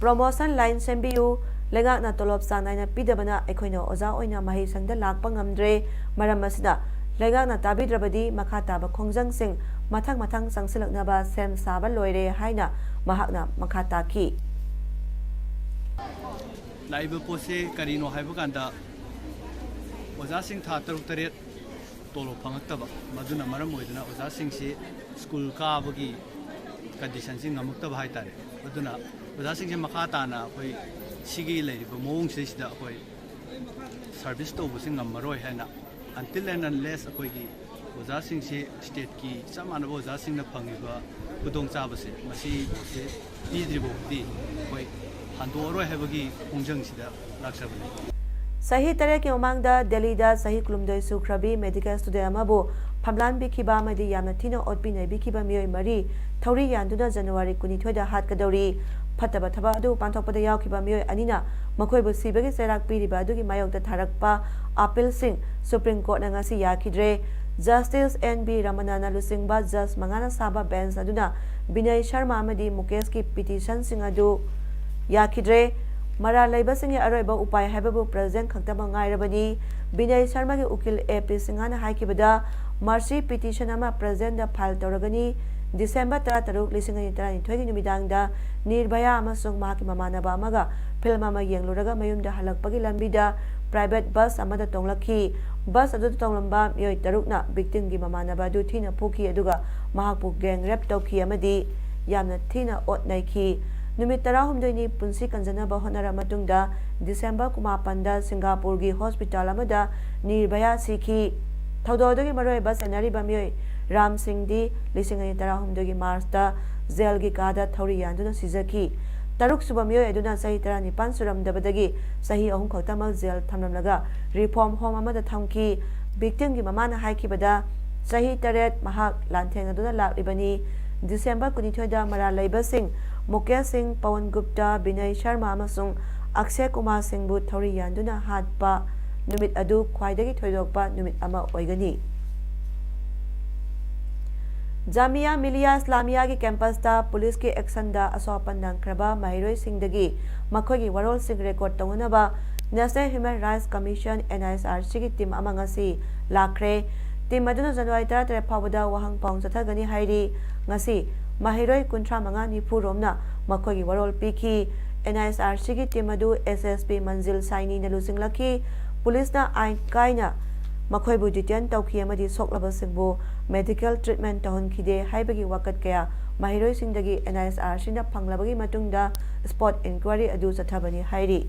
ꯄ꯭ꯔꯣꯃꯣꯁꯟ ꯂꯥꯏꯟ ꯁꯦꯝꯕꯤꯌꯨ꯫ ꯂꯩꯉꯥꯛꯅ ꯇꯣꯂꯣꯞ ꯆꯥꯡ ꯅꯥꯏꯅ ꯄꯤꯗꯕꯅ ꯑꯩꯈꯣꯏꯅ ꯑꯣꯖꯥ ꯑꯣꯏꯅ ꯃꯍꯩꯁꯪꯗ ꯂꯥꯛꯄ ꯉꯝꯗ꯭ꯔꯦ꯫ ꯃꯔꯝ ꯑꯁꯤꯅ ꯂꯩꯉꯥꯛꯅ ꯇꯥꯕꯤꯗ꯭ꯔꯕꯗꯤ ꯃꯈꯥ ꯇꯥꯕ ꯈꯣꯡꯖꯪꯁꯤꯡ ꯃꯊꯪ ꯃꯊꯪ ꯆꯪꯁꯤꯜꯂꯛꯅꯕ ꯁꯦꯝ ꯁꯥꯕ ꯂꯣꯏꯔꯦ ꯍꯥꯏꯅ ꯃꯍꯥꯛꯅ ꯃꯈꯥ ꯇꯥꯈꯤ꯫ ꯂꯥꯛꯏꯕ ꯄꯣꯠꯁꯦ ꯀꯔꯤꯅꯣ ꯍꯥꯏꯕ ꯀꯥꯟꯗ, ꯑꯣꯖꯥꯁꯤꯡ ꯊꯥ ꯇꯔꯨꯛ ꯇꯔꯦꯠ ꯇꯣꯂꯣꯞ ꯐꯪꯉꯛꯇꯕ, ꯃꯗꯨꯅ ꯃꯔꯝ ꯑꯣꯏꯗꯨꯅ ꯑꯣꯖꯥꯁꯤꯡꯁꯤ ꯁ꯭ꯀꯨꯜ ꯀꯥꯕꯒꯤ ꯀꯟꯗꯤꯁꯟꯁꯤ ꯉꯝꯃꯛꯇꯕ ꯍꯥꯏꯇꯥꯔꯦ꯫ ꯑꯗꯨꯅ ꯑꯣꯖꯥꯁꯤꯡꯁꯦ ꯃꯈꯥ ꯇꯥꯅ ꯑꯩꯈꯣꯏ ꯁꯤꯒꯤ ꯂꯩꯔꯤꯕ ꯃꯑꯣꯡꯁꯤꯗꯩꯁꯤꯗ ꯑꯩꯈꯣꯏ ꯁꯥꯔꯚꯤꯁ ꯇꯧꯕꯁꯤ ꯉꯝꯃꯔꯣꯏ ꯍꯥꯏꯅ, until and unless ꯑꯩꯈꯣꯏꯒꯤ ꯑꯣꯖꯥꯁꯤꯡꯁꯤ ꯁ꯭ꯇꯦꯠꯀꯤ ꯆꯞ ꯃꯥꯟꯅꯕ ꯑꯣꯖꯥꯁꯤꯡꯅ ꯐꯪꯉꯤꯕ ꯈꯨꯗꯣꯡꯆꯥꯕꯁꯦ, ꯃꯁꯤ ꯄꯤꯗ꯭ꯔꯤꯐꯥꯎꯗꯤ ꯑꯩꯈꯣꯏ ꯍꯟꯗꯣꯛꯑꯔꯣꯏ ꯍꯥꯏꯕꯒꯤ ꯈꯣꯡꯖꯪꯁꯤꯗ ꯂꯥꯛꯆꯕꯅꯤ꯫ ꯆꯍꯤ ꯇꯔꯦꯠꯀꯤ ꯃꯃꯥꯡꯗ ꯗꯦꯜꯂꯤꯗ ꯆꯍꯤ ꯀꯨꯟꯍꯨꯝꯗꯣꯏ ꯁꯨꯈ꯭ꯔꯕꯤ ꯃꯦꯗꯤꯀꯦꯜ ꯁ꯭ꯇꯨꯗꯦꯟ ꯑꯃꯕꯨ ꯐꯝꯂꯥꯟꯕꯤꯈꯤꯕ ꯑꯃꯗꯤ ꯌꯥꯝꯅ ꯊꯤꯅ ꯑꯣꯠꯄꯤ ꯅꯩꯕꯤꯈꯤꯕ ꯃꯤꯑꯣꯏ ꯃꯔꯤ ꯊꯧꯔꯤ ꯌꯥꯟꯗꯨꯅ ꯖꯅꯋꯥꯔꯤ ꯀꯨꯟꯅꯤꯊꯣꯏꯗ ꯍꯥꯠꯀꯗꯧꯔꯤ꯫ ꯐꯠꯇꯕ ꯊꯕꯛ ꯑꯗꯨ ꯄꯥꯡꯊꯣꯛꯄꯗ ꯌꯥꯎꯈꯤꯕ ꯃꯤꯑꯣꯏ ꯑꯅꯤꯅ ꯃꯈꯣꯏꯕꯨ ꯁꯤꯕꯒꯤ ꯆꯩꯔꯥꯛ ꯄꯤꯔꯤꯕ ꯑꯗꯨꯒꯤ ꯃꯥꯌꯣꯛꯇ ꯊꯥꯔꯛꯄ ꯑꯥꯄꯤꯜꯁꯤꯡ ꯁꯨꯄ꯭ꯔꯤꯝ ꯀꯣꯔꯠꯅ ꯉꯁꯤ ꯌꯥꯈꯤꯗ꯭ꯔꯦ꯫ ꯖꯁꯇꯤꯁ ꯑꯦꯟ ꯕꯤ ꯔꯃꯅꯥꯅ ꯂꯨꯆꯤꯡꯕ ꯖꯖ ꯃꯉꯥꯅ ꯁꯥꯕ ꯕꯦꯟꯆ ꯑꯗꯨꯅ ꯕꯤꯅꯌ ꯁꯔꯃ ꯑꯃꯗꯤ ꯃꯨꯀꯦꯁꯀꯤ ꯄꯤꯇꯤꯁꯟꯁꯤꯡ ꯑꯗꯨ ꯌꯥꯈꯤꯗ꯭ꯔꯦ꯫ ꯃꯔꯥꯜ ꯂꯩꯕꯁꯤꯡꯒꯤ ꯑꯔꯣꯏꯕ ꯎꯄꯥꯏ ꯍꯥꯏꯕꯕꯨ ꯄ꯭ꯔꯦꯁꯤꯗꯦꯟ ꯈꯛꯇꯃꯛ ꯉꯥꯏꯔꯕꯅꯤ꯫ ꯕꯤꯅꯌ ꯁꯔꯃꯒꯤ ꯎꯀꯤꯜ ꯑꯦ ꯄꯤ ꯁꯤꯡꯍꯅ ꯍꯥꯏꯈꯤꯕꯗ, ꯃꯔꯁꯤ ꯄꯤꯇꯤꯁꯟ ꯑꯃ ꯄ꯭ꯔꯦꯁꯤꯗꯦꯟꯗ ꯐꯥꯏꯜ ꯇꯧꯔꯒꯅꯤ꯫ ꯗꯤꯁꯦꯝꯕꯔ ꯇꯔꯥꯇꯔꯨꯛ, ꯂꯤꯁꯤꯡ ꯑꯅꯤ ꯇꯔꯥꯅꯤꯊꯣꯏꯒꯤ ꯅꯨꯃꯤꯗꯥꯡꯗ ꯅꯤꯔꯚꯌꯥ ꯑꯃꯁꯨꯡ ꯃꯍꯥꯛꯀꯤ ꯃꯃꯥꯟꯅꯕ ꯑꯃꯒ ꯐꯤꯜꯝ ꯑꯃ ꯌꯦꯡꯂꯨꯔꯒ ꯃꯌꯨꯝꯗ ꯍꯜꯂꯛꯄꯒꯤ ꯂꯝꯕꯤꯗ ꯄ꯭ꯔꯥꯏꯚꯦꯠ ꯕꯁ ꯑꯃꯗ ꯇꯣꯡꯂꯛꯈꯤ꯫ ꯕꯁ ꯑꯗꯨꯗ ꯇꯣꯡꯂꯝꯕ ꯃꯤꯑꯣꯏ ꯇꯔꯨꯛꯅ ꯚꯤꯛꯇꯤꯝꯒꯤ ꯃꯃꯥꯟꯅꯕ ꯑꯗꯨ ꯊꯤꯅ ꯐꯨꯈꯤ, ꯑꯗꯨꯒ ꯃꯍꯥꯛꯄꯨ ꯒꯦꯡ ꯔꯦꯞ ꯇꯧꯈꯤ ꯑꯃꯗꯤ ꯌꯥꯝꯅ ꯊꯤꯅ ꯑꯣꯠ ꯅꯩꯈꯤ꯫ ꯅꯨꯃꯤꯠ ꯇꯔꯥꯍꯨꯝꯗꯣꯏꯅꯤ ꯄꯨꯟꯁꯤ ꯀꯟꯖꯅꯕ ꯍꯣꯠꯅꯔꯕ ꯃꯇꯨꯡꯗ, ꯗꯤꯁꯦꯝꯕꯔ ꯀꯨꯟꯃꯥꯄꯟꯗ ꯁꯤꯡꯒꯥꯄꯨꯔꯒꯤ ꯍꯣꯁꯄꯤꯇꯥꯜ ꯑꯃꯗ ꯅꯤꯔꯚꯌꯥ ꯁꯤꯈꯤ꯫ ꯊꯧꯗꯣꯛ ꯑꯗꯨꯒꯤ ꯃꯔꯨꯑꯣꯏꯕ ꯁꯦꯟꯅꯔꯤꯕ ꯃꯤꯑꯣꯏ ꯔꯥꯝ ꯁꯤꯡꯗꯤ ꯂꯤꯁꯤꯡ ꯑꯅꯤ ꯇꯔꯥꯍꯨꯝꯗꯣꯏꯒꯤ ꯃꯥꯔꯆꯇ ꯖꯦꯜꯒꯤ ꯀꯥꯗ ꯊꯧꯔꯤ ꯌꯥꯟꯗꯨꯅ ꯁꯤꯖꯈꯤ꯫ ꯇꯔꯨꯛ ꯁꯨꯕ ꯃꯤꯑꯣꯏ ꯑꯗꯨꯅ ꯆꯍꯤ ꯇꯔꯥꯅꯤꯄꯥꯟ ꯁꯨꯔꯝꯗꯕꯗꯒꯤ ꯆꯍꯤ ꯑꯍꯨꯝ ꯈꯛꯇꯃꯛ ꯖꯦꯜ ꯊꯝꯂꯝꯂꯒ reform home ꯑꯃꯗ ꯊꯝꯈꯤ꯫ Victim ꯒꯤ ꯃꯃꯥꯅ ꯍꯥꯏꯈꯤꯕꯗ, ꯆꯍꯤ ꯇꯔꯦꯠ ꯃꯍꯥꯛ ꯂꯥꯟꯊꯦꯡꯅꯗꯨꯅ ꯂꯥꯛꯂꯤꯕꯅꯤ꯫ ꯗꯤꯁꯦꯝꯕꯔ ꯀꯨꯟꯅꯤꯊꯣꯏꯗ ꯃꯔꯥꯜ ꯂꯩꯕꯁꯤꯡ ꯃꯨꯀꯦꯁ ꯁꯤꯡ, ꯄꯋꯟ ꯒꯨꯞꯇꯥ, ꯕꯤꯅꯌ ꯁꯔꯃ ꯑꯃꯁꯨꯡ ꯑꯛꯁꯦ ꯀꯨꯃꯥꯔ ꯁꯤꯡꯕꯨ ꯊꯧꯔꯤ ꯌꯥꯟꯗꯨꯅ ꯍꯥꯠꯄ ꯅꯨꯃꯤꯠ ꯑꯗꯨ ꯈ꯭ꯋꯥꯏꯗꯒꯤ ꯊꯣꯏꯗꯣꯛꯄ ꯅꯨꯃꯤꯠ ꯑꯃ ꯑꯣꯏꯒꯅꯤ꯫ ꯖꯥꯃꯤꯌꯥ ꯃꯤꯂꯤꯌꯥ ꯏꯁꯂꯥꯃꯤꯌꯥꯒꯤ campus ꯇ ꯄꯨꯂꯤꯁꯀꯤ action ꯗ ꯑꯁꯣꯛ ꯑꯄꯟ ꯅꯪꯈ꯭ꯔꯕ ꯃꯍꯩꯔꯣꯏꯁꯤꯡꯗꯒꯤ ꯃꯈꯣꯏꯒꯤ ꯋꯥꯔꯣꯜꯁꯤꯡ record ꯇꯧꯅꯅꯕ National Human Rights Commission, N H R C ꯒꯤ team ꯑꯃ ꯉꯁꯤ ꯂꯥꯛꯈ꯭ꯔꯦ꯫ Team ꯑꯗꯨꯅ ꯖꯅꯋꯥꯔꯤ ꯇꯔꯥꯇꯔꯦꯠ ꯐꯥꯎꯕꯗ ꯋꯥꯍꯪ ꯄꯥꯎꯍꯪ ꯆꯠꯊꯒꯅꯤ ꯍꯥꯏꯔꯤ꯫ ꯉꯁꯤ ꯃꯍꯩꯔꯣꯏ ꯀꯨꯟꯊ꯭ꯔꯥ ꯃꯉꯥ ꯅꯤꯐꯨ ꯔꯣꯝꯅ ꯃꯈꯣꯏꯒꯤ ꯋꯥꯔꯣꯜ ꯄꯤꯈꯤ꯫ N H R C ꯒꯤ team ꯑꯗꯨ S S P ꯃꯟꯖꯤꯜ ꯁꯥꯏꯅꯤꯅ ꯂꯨꯆꯤꯡꯂꯛꯈꯤ꯫ ꯄꯨꯂꯤꯁꯅ ꯑꯥꯏꯟ ꯀꯥꯏꯅ ꯃꯈꯣꯏꯕꯨ detain ꯇꯧꯈꯤ ꯑꯃꯗꯤ ꯁꯣꯛꯂꯕꯁꯤꯡꯕꯨ medical treatment ꯇꯧꯍꯟꯈꯤꯗꯦ ꯍꯥꯏꯕꯒꯤ ꯋꯥꯀꯠ ꯀꯌꯥ ꯃꯍꯩꯔꯣꯏꯁꯤꯡꯗꯒꯤ N H R C ꯅ ꯐꯪꯂꯕꯒꯤ ꯃꯇꯨꯡꯗ spot inquiry ꯑꯗꯨ ꯆꯠꯊꯕꯅꯤ ꯍꯥꯏꯔꯤ꯫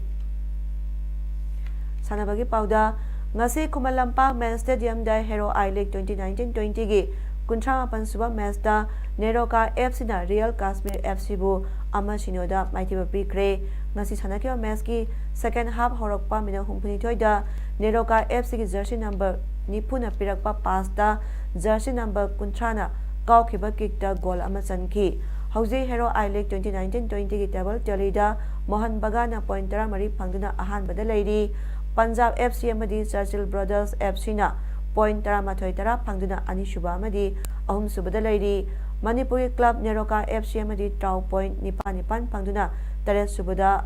ꯁꯥꯟꯅꯕꯒꯤ ꯄꯥꯎꯗ, ꯉꯁꯤ Khuman Lampak main stadium the Hero I League twenty nineteen twenty ꯒꯤ ꯀꯨꯟꯊ꯭ꯔꯥ ꯃꯥꯄꯟ ꯁꯨꯕ match ꯇ ꯅꯦꯔꯣꯀꯥ F C ꯅ Real Kashmir F C ꯕꯨ ꯑꯃ ꯁꯤꯅꯣꯗ ꯃꯥꯏꯊꯤꯕ ꯄꯤꯈ꯭ꯔꯦ꯫ ꯉꯁꯤ ꯁꯥꯟꯅꯈꯤꯕ match ꯀꯤ second half ꯍꯧꯔꯛꯄ minute ꯍꯨꯝꯐꯨ ꯅꯤꯊꯣꯏꯗ ꯅꯦꯔꯣꯀꯥ F C ꯒꯤ jersey number ꯅꯤꯐꯨꯅ ꯄꯤꯔꯛꯄ pass ꯇ jersey number ꯀꯨꯟꯊ꯭ꯔꯥꯅ ꯀꯥꯎꯈꯤꯕ kick ꯇ goal ꯑꯃ ꯆꯟꯈꯤ꯫ ꯍꯧꯖꯤꯛ Hero I League twenty nineteen twenty ꯒꯤ table tally ꯗ ꯃꯣꯍꯟ ꯕꯒꯥꯟꯅ point ꯇꯔꯥꯃꯔꯤ ꯐꯪꯗꯨꯅ ꯑꯍꯥꯟꯕꯗ ꯂꯩꯔꯤ꯫ Punjab F C ꯑꯃꯗꯤ Churchill Brothers F C ꯅ point ꯇꯔꯥꯃꯥꯊꯣꯏ ꯇꯔꯥ ꯐꯪꯗꯨꯅ ꯑꯅꯤꯁꯨꯕ ꯑꯃꯗꯤ ꯑꯍꯨꯝꯁꯨꯕꯗ ꯂꯩꯔꯤ꯫ ꯃꯅꯤꯄꯨꯔꯒꯤ club ꯅꯦꯔꯣꯀꯥ F C ꯑꯃꯗꯤ ꯇ꯭ꯔꯥꯎ point ꯅꯤꯄꯥꯟ ꯅꯤꯄꯥꯟ ꯐꯪꯗꯨꯅ ꯇꯔꯦꯠꯁꯨꯕꯗ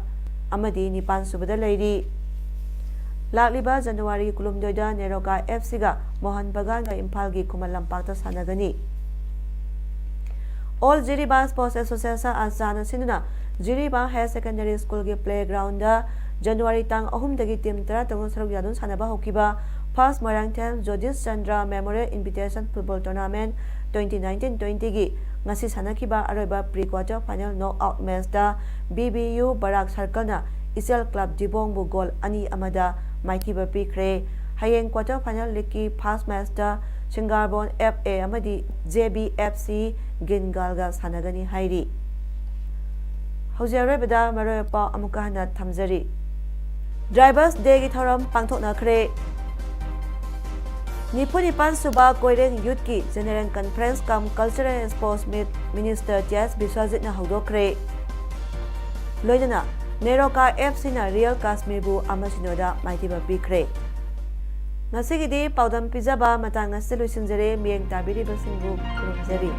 ꯑꯃꯗꯤ ꯅꯤꯄꯥꯟꯁꯨꯕꯗ ꯂꯩꯔꯤ꯫ ꯂꯥꯛꯂꯤꯕ ꯖꯅꯋꯥꯔꯤ ꯀꯨꯟꯍꯨꯝꯗꯣꯏꯗ ꯅꯦꯔꯣꯀꯥ F C ꯒ ꯃꯣꯍꯟ ꯕꯒꯥꯟꯒ ꯏꯝꯐꯥꯜꯒꯤ ꯈꯨꯃꯟ ꯂꯝꯄꯥꯛꯇ ꯁꯥꯟꯅꯒꯅꯤ꯫ All ꯖꯤꯔꯤꯕꯥꯝ Sports Association, ꯑꯁꯥꯅ ꯁꯤꯟꯗꯨꯅ ꯖꯤꯔꯤꯕꯥꯝ Higher Secondary School ꯒꯤ playground ꯗ ꯖꯅꯋꯥꯔꯤ ꯇꯥꯡ ꯑꯍꯨꯝꯗꯒꯤ team ꯇꯔꯥ ꯇꯔꯨꯛꯅ ꯁꯔꯨꯛ ꯌꯥꯗꯨꯅ ꯁꯥꯟꯅꯕ ꯍꯧꯈꯤꯕ First Moirangthem ꯖꯣꯗꯤꯁ Chandra Memorial Invitation Football Tournament twenty nineteen twenty ꯒꯤ ꯉꯁꯤ ꯁꯥꯟꯅꯈꯤꯕ ꯑꯔꯣꯏꯕ pre quarter final knock out match ꯇ B B U ꯕꯔꯥꯛ circle ꯅ ꯏꯆꯦꯜ club ꯗꯤꯕꯣꯡꯕꯨ goal ꯑꯅꯤ ꯑꯃꯗ ꯃꯥꯏꯊꯤꯕ ꯄꯤꯈ꯭ꯔꯦ꯫ ꯍꯌꯦꯡ quarter final league ꯀꯤ first match ꯇ ꯁꯤꯡꯒꯥꯔꯕꯣꯟ F A ꯑꯃꯗꯤ J B F C ꯒꯤꯟꯒꯥꯜꯒ ꯁꯥꯟꯅꯒꯅꯤ ꯍꯥꯏꯔꯤ꯫ ꯍꯧꯖꯤꯛ ꯑꯔꯣꯏꯕꯗ ꯃꯔꯨꯑꯣꯏꯕ ꯄꯥꯎ ꯑꯃꯨꯛꯀ ꯍꯟꯅ ꯊꯝꯖꯔꯤ꯫ Drivers Dayꯒꯤ ꯊꯧꯔꯝ ꯄꯥꯡꯊꯣꯛꯅꯈ꯭ꯔꯦ꯫ ꯅꯤꯐꯨ ꯅꯤꯄꯥꯟ ꯁꯨꯕ ꯀꯣꯏꯔꯦꯡ Youthꯀꯤ General Conference cum Cultural and Sports Meet Minister T S ꯕꯤꯁ꯭ꯋꯖꯤꯠꯅ ꯍꯧꯗꯣꯛꯈ꯭ꯔꯦ꯫ ꯂꯣꯏꯅꯅ NEROCA FCꯅ Real Kashmirꯕꯨ ꯑꯃ ꯁꯤꯅꯣꯗ ꯃꯥꯏꯊꯤꯕ ꯄꯤꯈ꯭ꯔꯦ꯫ ꯉꯁꯤꯒꯤꯗꯤ ꯄꯥꯎꯗꯝ ꯄꯤꯖꯕ ꯃꯇꯥꯡ ꯑꯁꯤꯗ ꯂꯣꯏꯁꯤꯟꯖꯔꯦ꯫ ꯃꯤꯠꯌꯦꯡ ꯇꯥꯕꯤꯔꯤꯕꯁꯤꯡꯕꯨ ꯈꯨꯔꯨꯝꯖꯔꯤ꯫